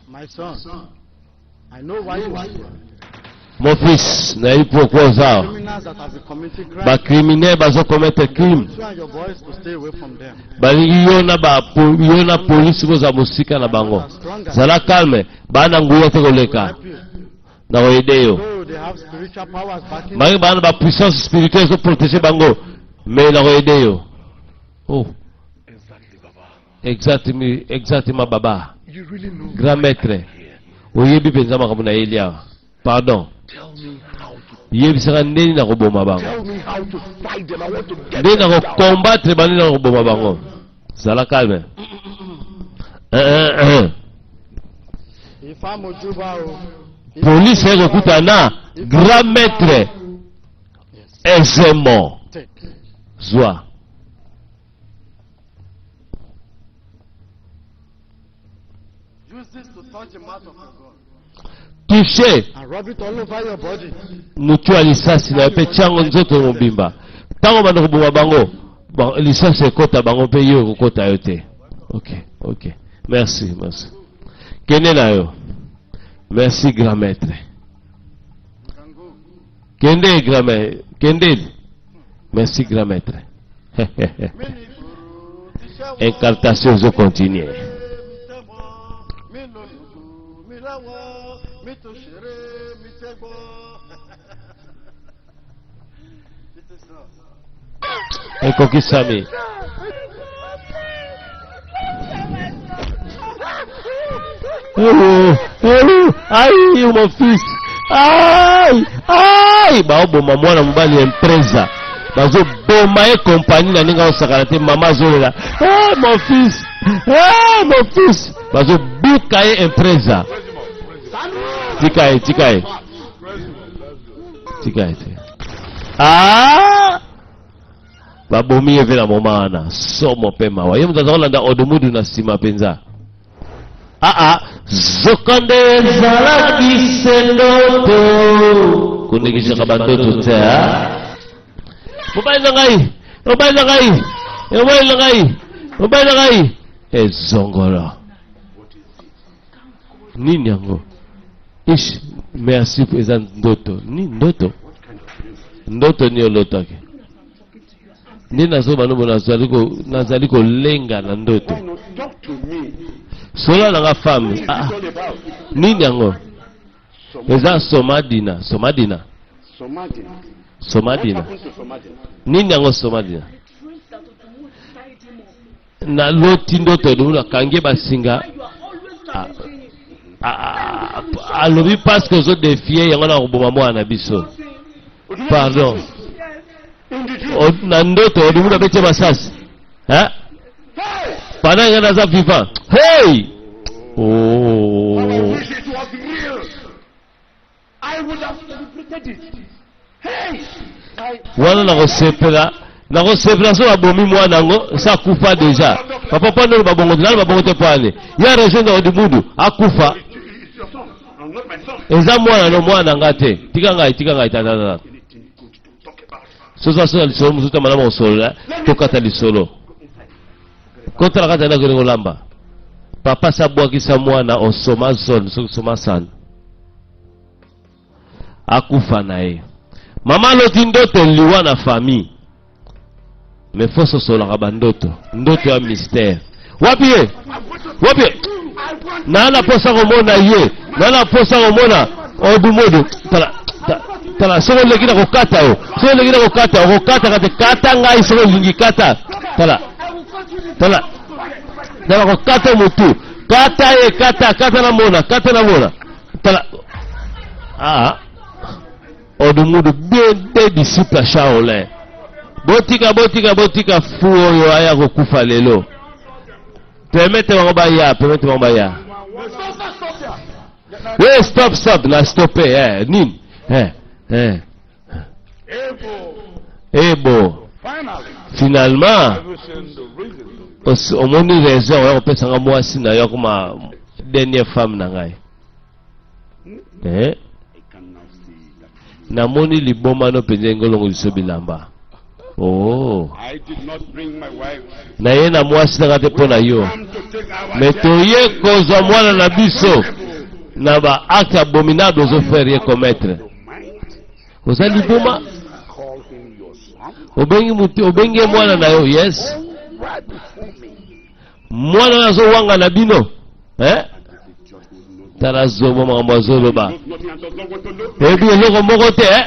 My son, I know why you are here. Mon fils, nayebi pourquoi oza awa. Criminals that have been committing crime. Bacriminel bazokommettre crime, You and your boys to stay away from them. balingi yo na ba yo na polisi bozala mosika na bango. Zala calme, baa na nguya te koleka, Help you. na koyede yo. Though they have spiritual powers backing Bangi baa na bapuissance spirituelle ezoprotege bango, mais na koyede yo. Oh, Exactly, Baba. exactement, exactement baba. You really know. Grand maître, oyebi mpenza makambo na yeli awa. Pardon, Tell me how to. yebisaka ndeni na koboma bango. Tell me how to fight them. I want to get Nde na them down. kokombattre bango, nde na koboma bango. Zala calme. Eh, eh, eh. If I'm Ojuba, oh, if Polisi aye kokutana na grand maître Ezemo. take. Zwa. Use this to touch the mouth of your God Touche and rub it all over your body. motu ya lisasi na yo mpe tiango nzoto mobimba. Ntango banda koboma bango, lisasi ekota bango mpe yo ekokota yo te. Ok, ok. Merci, merci. Kende na yo. Merci grand maître. Kende grand maître. Kende. Merci grand maître. Incantation ezo continuer. Ekokisami. Oh, oh, ai mon fils, ai ai, baoboma mwana mobali ya empresa, bazoboma ye kompani na ndenge aosakana te. Mama azolela, eh, mon fils, eh, mon fils, bazobuka ye empresa. Tika ye, tika ye, tika ye, tika ye. Ah! Babomi ye mpe na moma wana, somo mpe mawa. Ye moto aza kolanda Odumudu na nsima mpenza. Aa, zokande ezalaki se ndoto, konekisaka bandoto te. Ah? Mobali na ngai, mobali na ngai, mobali na ngai, mobali na ngai, ezongolo nini yango? Ish, merci, eza ndoto. Ni ndoto, ndoto nini olotaki? Nde nazoba nobo, nazali kolenga na ndoto. Why not talk to me? Sola na nga femme. What is Ah, it all about? nini yango? Eza somadina, somadina, Somadina. What somadina. happened to Somadina? Nini yango somadina? Naloti ndoto elumu akangi ye basinga. Ah, ah, ah, alobi parce que ozodefie yango na koboma mwana na biso. Pardon. Na ndoto Odumudu abeti ye masasi. Hein? Pendant nga naza vivant. Hey! I Oh. wish it was real. I would have celebrated it. Hey! I, Wana nakosepela, nakosepela so babomi mwana yango sa akufa deja. Papa, mpo ndolo babongo te, nalo babongo te, mpo ane ya rejoindre Odumudu akufa. It's your son. I'm not my son. Eza mwana no, mwana nga te. Tika ngai, tika ngai, tata tata. Anything good to talk about. Soza so na lisolo mosusu te, malamu kosolola, tokata lisolo. Kotala kati ya ndako, elingi kolamba. Papa sa abwakisa mwana osoma zone, soki soma sana. Akufa na ye. Mama aloti ndoto liwa na famille. Mais faut sosolaka ba ndoto. Ndoto ya mystère. Wapi ye? Wapi ye? Naa na posa komona ye. Naa na posa komona Odumodu. Tala, tala soki oleki na kokata yo. Soki oleki na kokata yo, okokataka te. Kata ngai soki olingi kata. Tala. Tala. Tala kokata motu. Kata ye, kata, kata na mona, kata na mona. Tala. Ah. Odumudu bien de disciple ya Shaolin. Botika botika botika fu oyo aya kokufa lelo. Permete bango baya, permete bango baya. Hey, stop stop na stoppe eh nini? Eh eh. Ebo. Finalement omoni raison oya kopesa nga mwasi na yo akoma dernière femme na ngai. Eh? Namoni liboma no mpenza engolongo liso bilamba. Oh. Naye na mwasi nanga te mpo na yo. Me toye kozwa mwana na biso na ba acte abominable ozo faire ye commettre. Oza liboma? Obengi mutu, obengi ye mwana na yo, yes. Mwana oyo azowanga na bino eh? Tala zobo makambo azoloba, eyebi eloko moko te eh?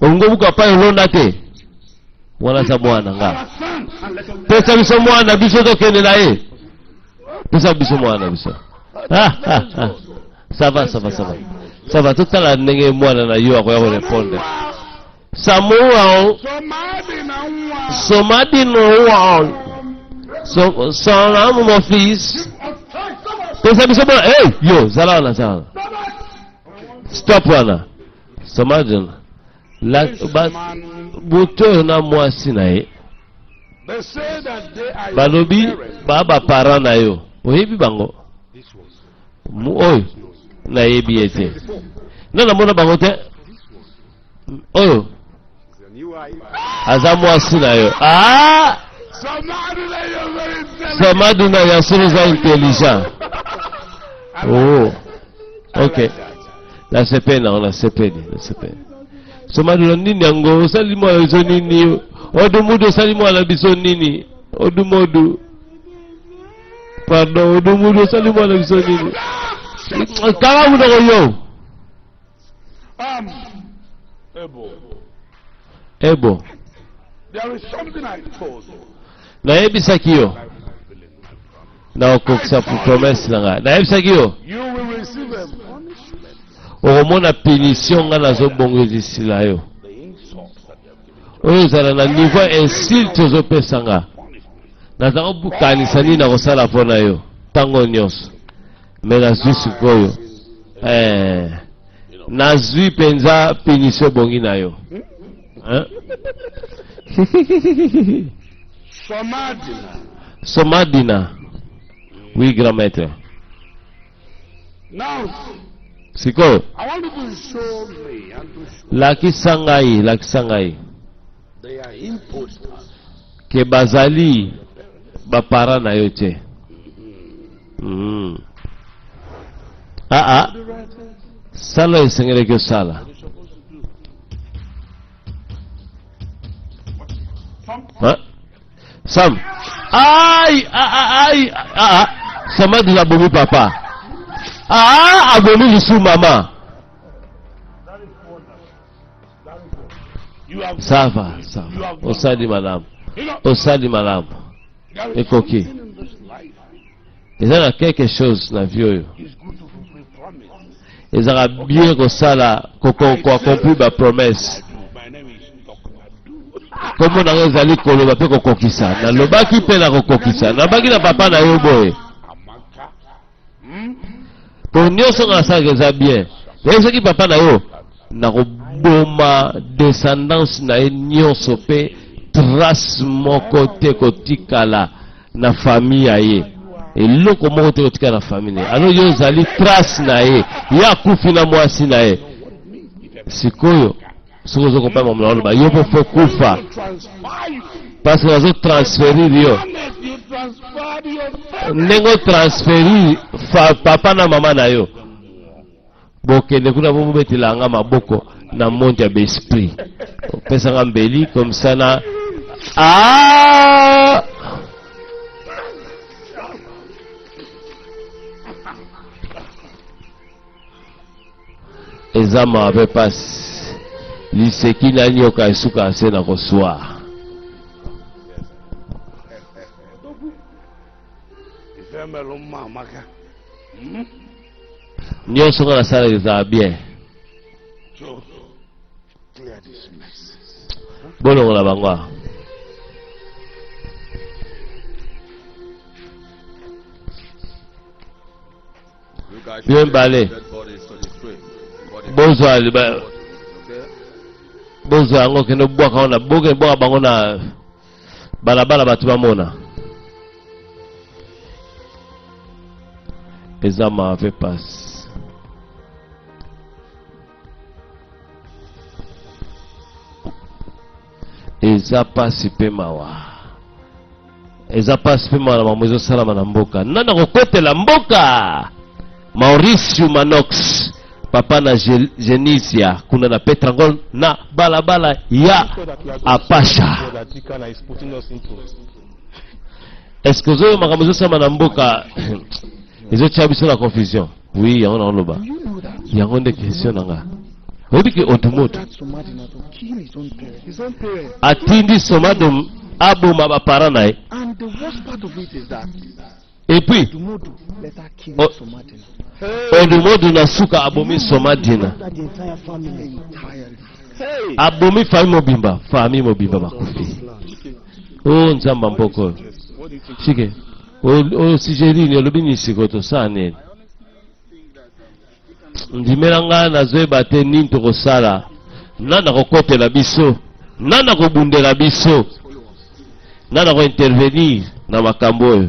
Olingi obuka pai olonda te, wana aza mwana nga. Pesa biso mwana biso tokende na ye, pesa biso mwana biso. Ah, ah, ah. Ça va, ça va, ça va. Ça va, totala ndenge mwana na yo akoya korepondre. Samuel Somadino so, son mon fils pesa biso bona hey, yo zala wana zala wana stop wana Somadino la ba moto oyo na mwasi na ye balobi ba baparent na yo oyebi bango oyo nayebi ye te nga namona bango te oyo aza mwasi na yo ah! Samaduna ya solo oza intelligent oh. Ok, nasepeli nango, nasepeli, nasepeli. Somaduna nini yango osali mwana biso nini? Odumudu osali mwana biso nini? Odumodu, pardon, odumudu osali mwana biso nini? Kanga munoko yo. Um, Ebo. Ebo. There is something I told you. Nayebisaki yo nakokokisa promesse na ngai. Nayebisaki yo okomona punition ngai nazobongezisila yo oyo ezala na niveau ya insulte ozopesa nga. Naza kokanisa nini nakosala mpo na yo ntango nyonso. Me nazwi sikoyo eh, nazwi mpenza punition ebongi na yo. Hein? Somadina. Somadina. Oui, grand maître. Now, Sikoyo, I want you to show me and to show lakisa ngai, lakisa ngai they are imposters. ke bazali bapara na yo te. Mm. Ah ah. Sala esengelaki osala. Hein? Sam. Aïe, aïe, ah, ah. Samadi abomi papa. Ah, abomi lisusu mama. Ça va, ça va. Osali malamu. Osali malamu. Ekoki. Eza na quelque chose na vie oyo. Ezalaka bien kosala koaccomplir ba promesse. Kombo na ngai ezali koloba mpe kokokisa. Nalobaki mpe nakokokisa. Nalobaki na papa na yo boye. Po nyonso nga nasalaka eza bien. Nayebi soki papa na yo nakoboma descendance na ye nyonso mpe trace moko te kotikala na famille ya ye. Eloko moko te kotikala na famille na ye. Alors yo ozali trace na ye. Ye akufi na mwasi na ye. Sikoyo soki ozo comprendre makambo na oloba yo mpe fo kufa parce que bazo transferir yo ndenge otransferir papa na mama na yo. Bokende kuna bobetela nga maboko na monde ya baesprit. Opesa nga mbeli comme ça na ah! Eza mawa pe pasi. Liseki na nyoka esuka se na koswa. Nyonso nga nasalaka ezala bien. Bolongola bango awa. Bino mibale bozwa bozwa yango kende bwaka yango na boke bwaka bango na balabala bato bamona eza mawa mpe pasi eza pasi mpe mawa eza pasi mpe mawa na makambo ezosalama na mboka nani akokotela mboka mauricio manox papa na genisia kuna na petrangol na balabala ya apasha est ce que ozoyo makambo ezosalama na mboka ezotia biso na confusion oui yango naoloba yango nde question na nga oyebi ke odumoto atindi somadom aboma baparent na ye et puis odumodu na suka abomi somadina abomi famille mobimba famille mobimba bakufi o oh, nzambe mboka oyo sike osije nini olobi nini sikoyo tosala nini ndimela ngai nazoyeba te nini tokosala nani akokotela biso nani akobundela biso nani akointervenir na makambo oyo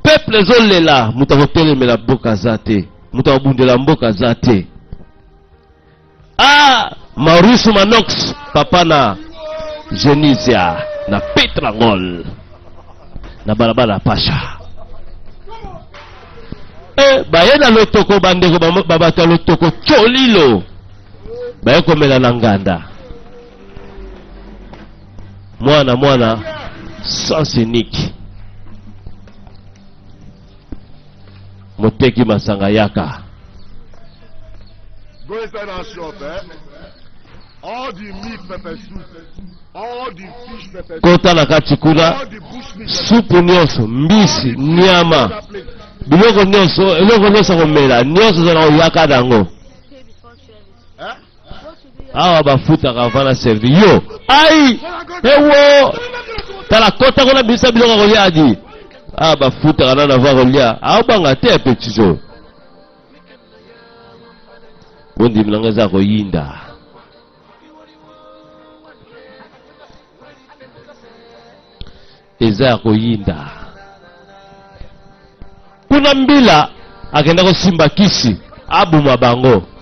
peuple ezolela moto akotelemela mboka aza te moto akobundela mboka aza te ah maurice manox papa na genisia na petrangol na balabala ya pasha e baye na lotoko bandeko ba bato ya lotoko colilo baye komela na nganda mwana mwana sens unique moteki masanga yaka Go inside that shop, eh? All the meat pepper soup, all the fish pepper soup, kota na kati kuna all the bush meat pepper supu nyonso mbisi nyama that place. biloko nyonso eloko nyonso ya komela nyonso ezala koyaka na yango Eh? awa bafutaka avant na servi yo ai ewo tala kota kuna bimisa biloko ya kolia adi awa bafutaka nano avant kolia aobanga te petit oyo bondimi na ngai eza koyinda eza ya koyinda kuna mbila akenda kosimba kisi aboma bango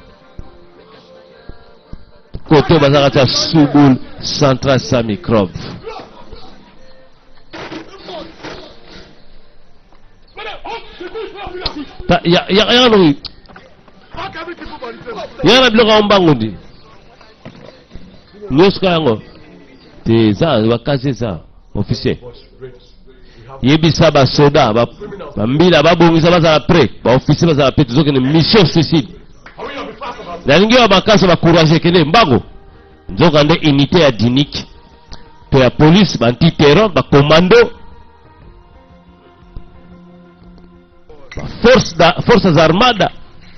kote baza kati ya subul central sa microbe yaka noki yaka na biloko yango mbangu ndi nyonso ka yango te eza bakasi eza officier yebisa basoda bambila babongisa bazala pre baofficier bazala pre tozokende mission suicide nalingi oyo makasi bacourage kende mbango nzoka nde unité ya dinique to ya police baantiterror bacommando baforce da, forces armada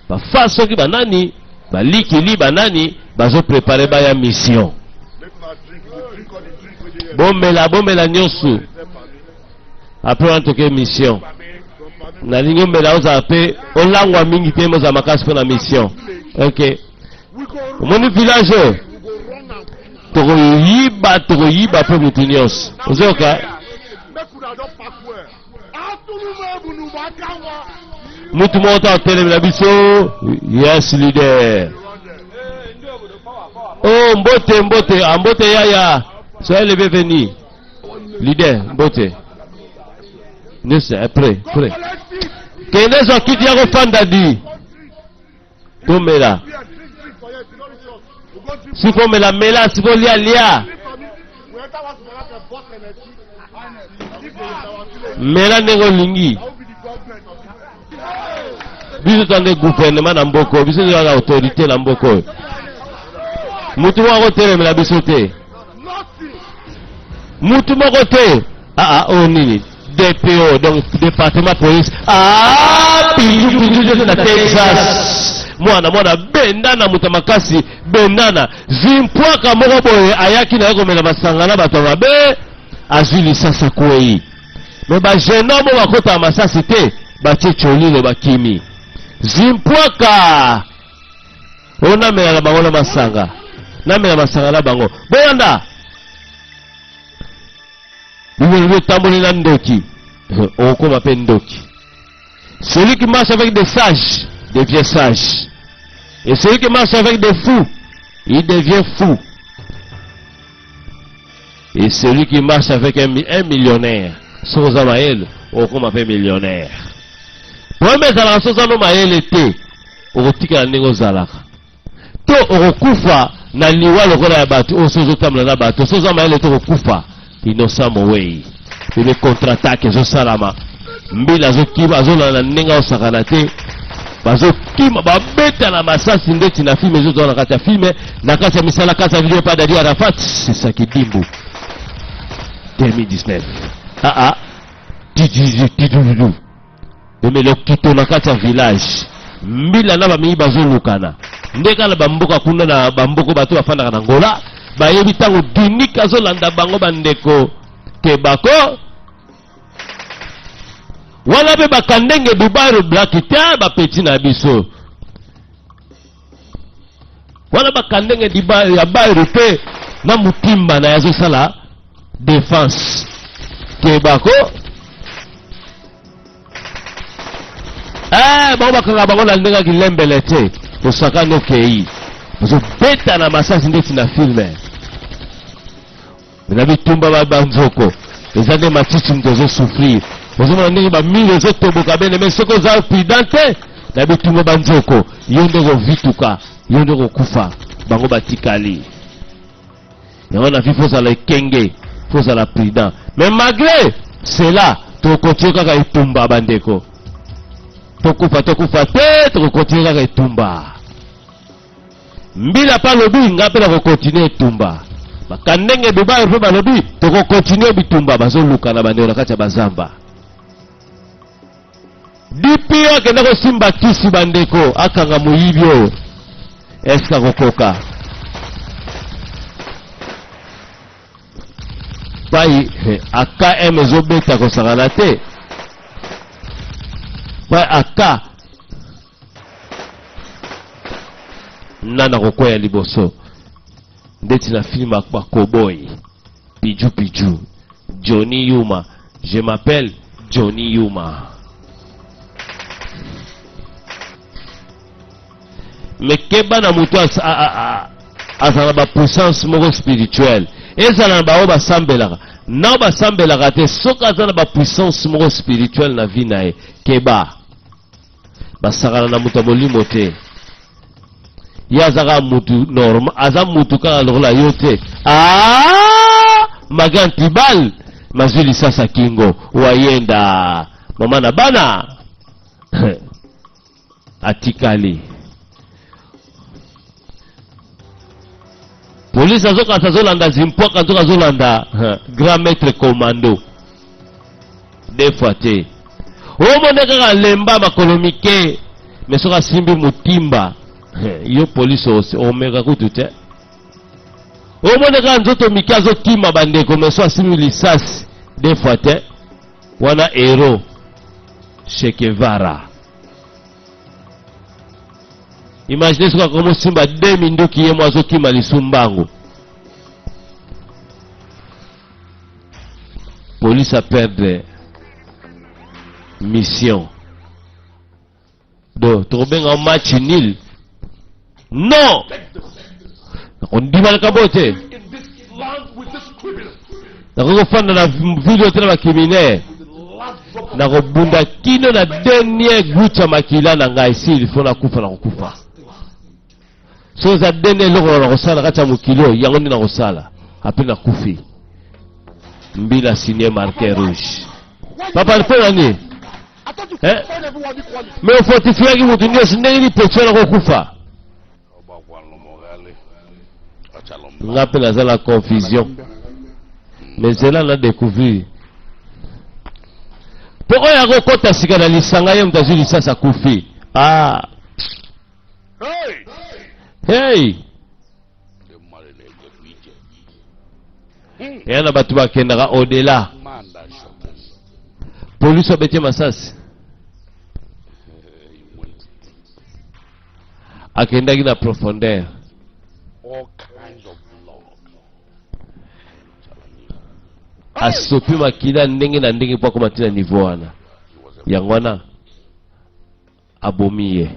bafa soki banani balikili banani bazoprepare baya mission bomela bomela nyonso apres wana toke mission nalingi omela ozala mpe olangwa mingi te ozala makasi mpo na mission ok omoni village oyo tokoyiba tokoyiba mpe motu nyonso ozoyoka mutu moko ta atelemela biso yes leader oh mbote mbote ah, mbote yaya soyez le bienvenu leader mbote nyonso après près kende zwa kiti ya kofanda di. Tomela. Sifo mela mela, sifo lia lia. Mela ndenge olingi. Biso toza nde gouvernement na mboka oyo, biso toza na autorité na mboka oyo. Mutu moko akotelemela biso te. Mutu moko te. Ah ah, oyo nini? DPO, donc département police. Ah, pindu pindu na Texas. Mwana mwana bendana moto makasi bendana zimpwaka moko boye ayaki na ye komela masanga na bato ya mabe azwi lisasi akwei me ba jeune homme oyo bakotaka masasi te batie cholilo bakimi zimpwaka oyo namela na bango na masanga namela masanga na bango bolanda bibolobi otamboli na ndoki okokoma mpe ndoki. Celui qui marche avec des sages devient sage, et celui qui marche avec des fous, il devient fou. Et celui qui marche avec un, un millionnaire, soki oza mayele okokoma mpe millionnaire. Problème ezalaka soki oza no mayele te, okotikala ndenge ozalaka. To okokufa na liwa lokola ya bato oyo soki ozotambola na bato, soki oza mayele te okokufa. Innocent Mowei bebe contre-attaque ezosalama, mbila azokima azolanda na ndenge aosakana te, bazokima babeta na masasi ndeti na filme ezozwa na kati ya filme na kati ya misala kati ya video pa Dadi Arafat sesakidimbu 2019 ah ah tidididididu Meme lokito na kati ya village mbila na bamiyi bazolukana nde kaka na bamboka kuna na bamboko bato bafandaka na Angola bayebi ntango Dinik azolanda bango bandeko kebako wana mpe bakandenge Dubai Black te bapeti na biso wana bakandenge ya Bairo mpe na mutimba na ye azosala defense kebako eh, bango bakanga bango na ndenge ya kilembele te osakani okei ozobeta na masasi ndeti na filme na bitumba ba banzoko eza nde matiti moto ozosouffrir ozomona ndenge bamire ezotoboka bene me soki oza prudent te na bitumba banzoko yo nde okovituka yo nde okokufa bango batikali yango na vie faut ozala ekenge faut ozala prudent mais malgré cela tokokontinue kaka etumba bandeko tokufa tokufa te tokokontinue kaka etumba mbila mpe alobi ngai mpe nakokontinue etumba bakandenge dubai mpe balobi tokokontinue bitumba bazoluka na bandeko na kati ya bazamba DPO akenda kosimba kisi bandeko akanga moyibi oyo eske akokoka pai AKM ezobeta kosakana te pai AK nana kokwea liboso ndeti na film ya bakoboy piju piju Johnny Yuma je m'appelle Johnny Yuma mais keba na moto azala na bapuissance moko spirituelle ezala na baoyo basambelaka nao basambelaka te soki aza na bapuissance moko spirituelle na vie na ye keba basakana na moto ya molimo te ye aza kaka mutu normal aza mutu kaka lokola yo te ah magan tibal mazwi lisasa kingo wayenda mama na bana atikali polisi azokasa azolanda zimpwaka nzoka azolanda grand maître commando deux fois te omone kaka lemba makolo mike me soki asimbi motimba yo polisi omeka kutu te omone kaka nzoto mike azokima bandeko me so asimbi lisasi deux fois te wana hero shekevara imagine soki akomosimba de minduki ye mo azokima lisu mbangu Police a perdre mission. Do tokobenga match nul. Non! Nakondima likambo te. Nakoki kofanda na ville oyo te na bacriminele. Nakobunda kino na dernier goutte ya makila na ngai. S'il faut nakufa, nakokufa. Soki eza dende eloko na kosala kati ya mokili oyo, yango nde nakosala. Apres nakufi. Mbila signe marqué rouge. Papa, mpo na nini? Eh? Mais ofortifiaki moto nyonso ndenge nini petit wana akokufa? Nga mpe naza na confusion. Mais zela na découvrir. Mpo oyo akokota sika na lisanga ye moto azwi lisasi akufi. Ah. Hey! Eya na bato bakendaka au-delà. Polisi abeti masasi. Akendaki na profondeur. Asopi makila ndenge na ndenge mpo akoma ti na niveau wana. Yango wana abomi ye.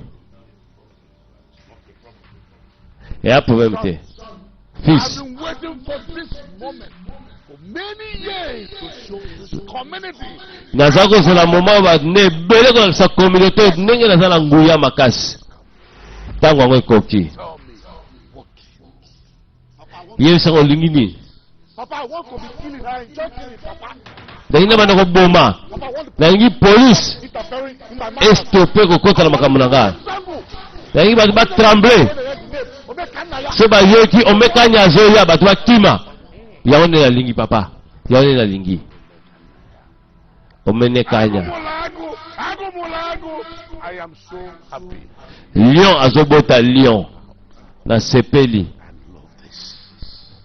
Eya problème te. Fils. Naza kozela moment bato nde ebele kolakisa communauté ndenge naza na nguya makasi. Ntango yango ekoki. Yebisa nga olingi nini? Nalingi nabanda koboma. Nalingi police estope kokota na makambo na ngai. Nalingi bato batremble so bayoki omekani azoya bato bakima. Yango nde nalingi papa, yango nde nalingi omenekanya. Lion azobota lion. Nasepeli,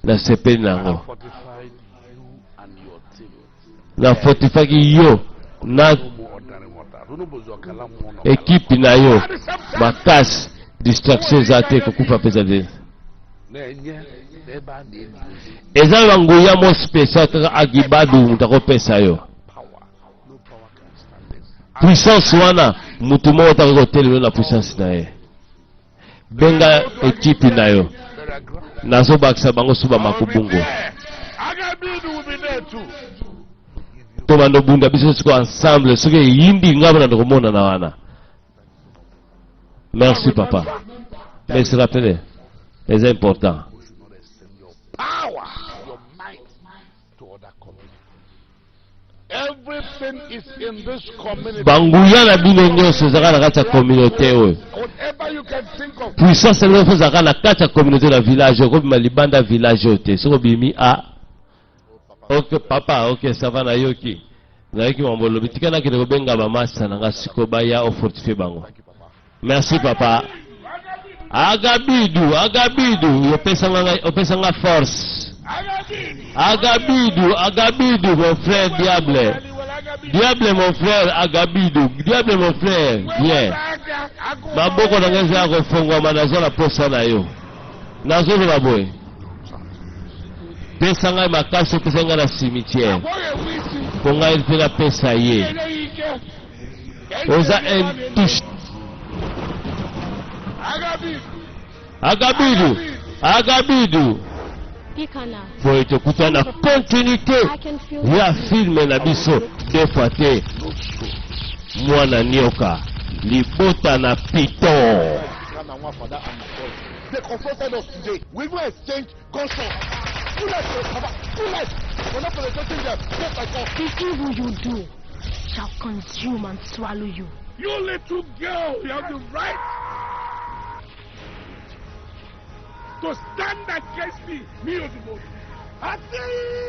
nasepeli na yango. Nafortifaki yo na ekipe na yo makasi. Distraction eza te, kokufa mpe eza te. Eza na banguya mo spécial kaka Agibadu moto akopesa yo puissance wana. Motu moko taka kotelema na puissance na ye. Benga ekipe na yo, nazobakisa bango su bamakubungu tobanda obunda biso siko ensemble. Soki eyindi ngai mpona tokomonana wana. Merci papa, mais se rappeler eza important. Banguya na bino nyonso ezalaka na kati ya communauté oyo. Puissance na bino ezalaka na kati ya communauté na village. Okobima libanda village oyo te. Soki obimi a ok papa, ok ça va, nayoki, nayoki mambo olobi. Tika nakende kobenga bamasa na nga sikoyo baya ofortifie bango. Merci papa. Agabidu, agabidu, opesanga opesanga force. Agabidu, agabidu, mon frère diable. Diable mon frère, agabidu, diable mon frère, viens. Maboko na ngai eza ya kofongwama, naza na posa na yo. Nazoloba boye. Pesa ngai makasi, opesa ngai na cimetière. Mpo ngai mpe napesa ye. Oza intouche. Agabidu, agabidu. Boye tokutana na continuité ya filme na biso deux fois te. Mwana nioka libota na piton. They confronted us today. We even exchanged gunshots. Bullets, Papa, bullets. We're not penetrating them just like us. The evil you do shall consume and swallow you. You little girl, you have the right to stand against me, me Odumodu. I see.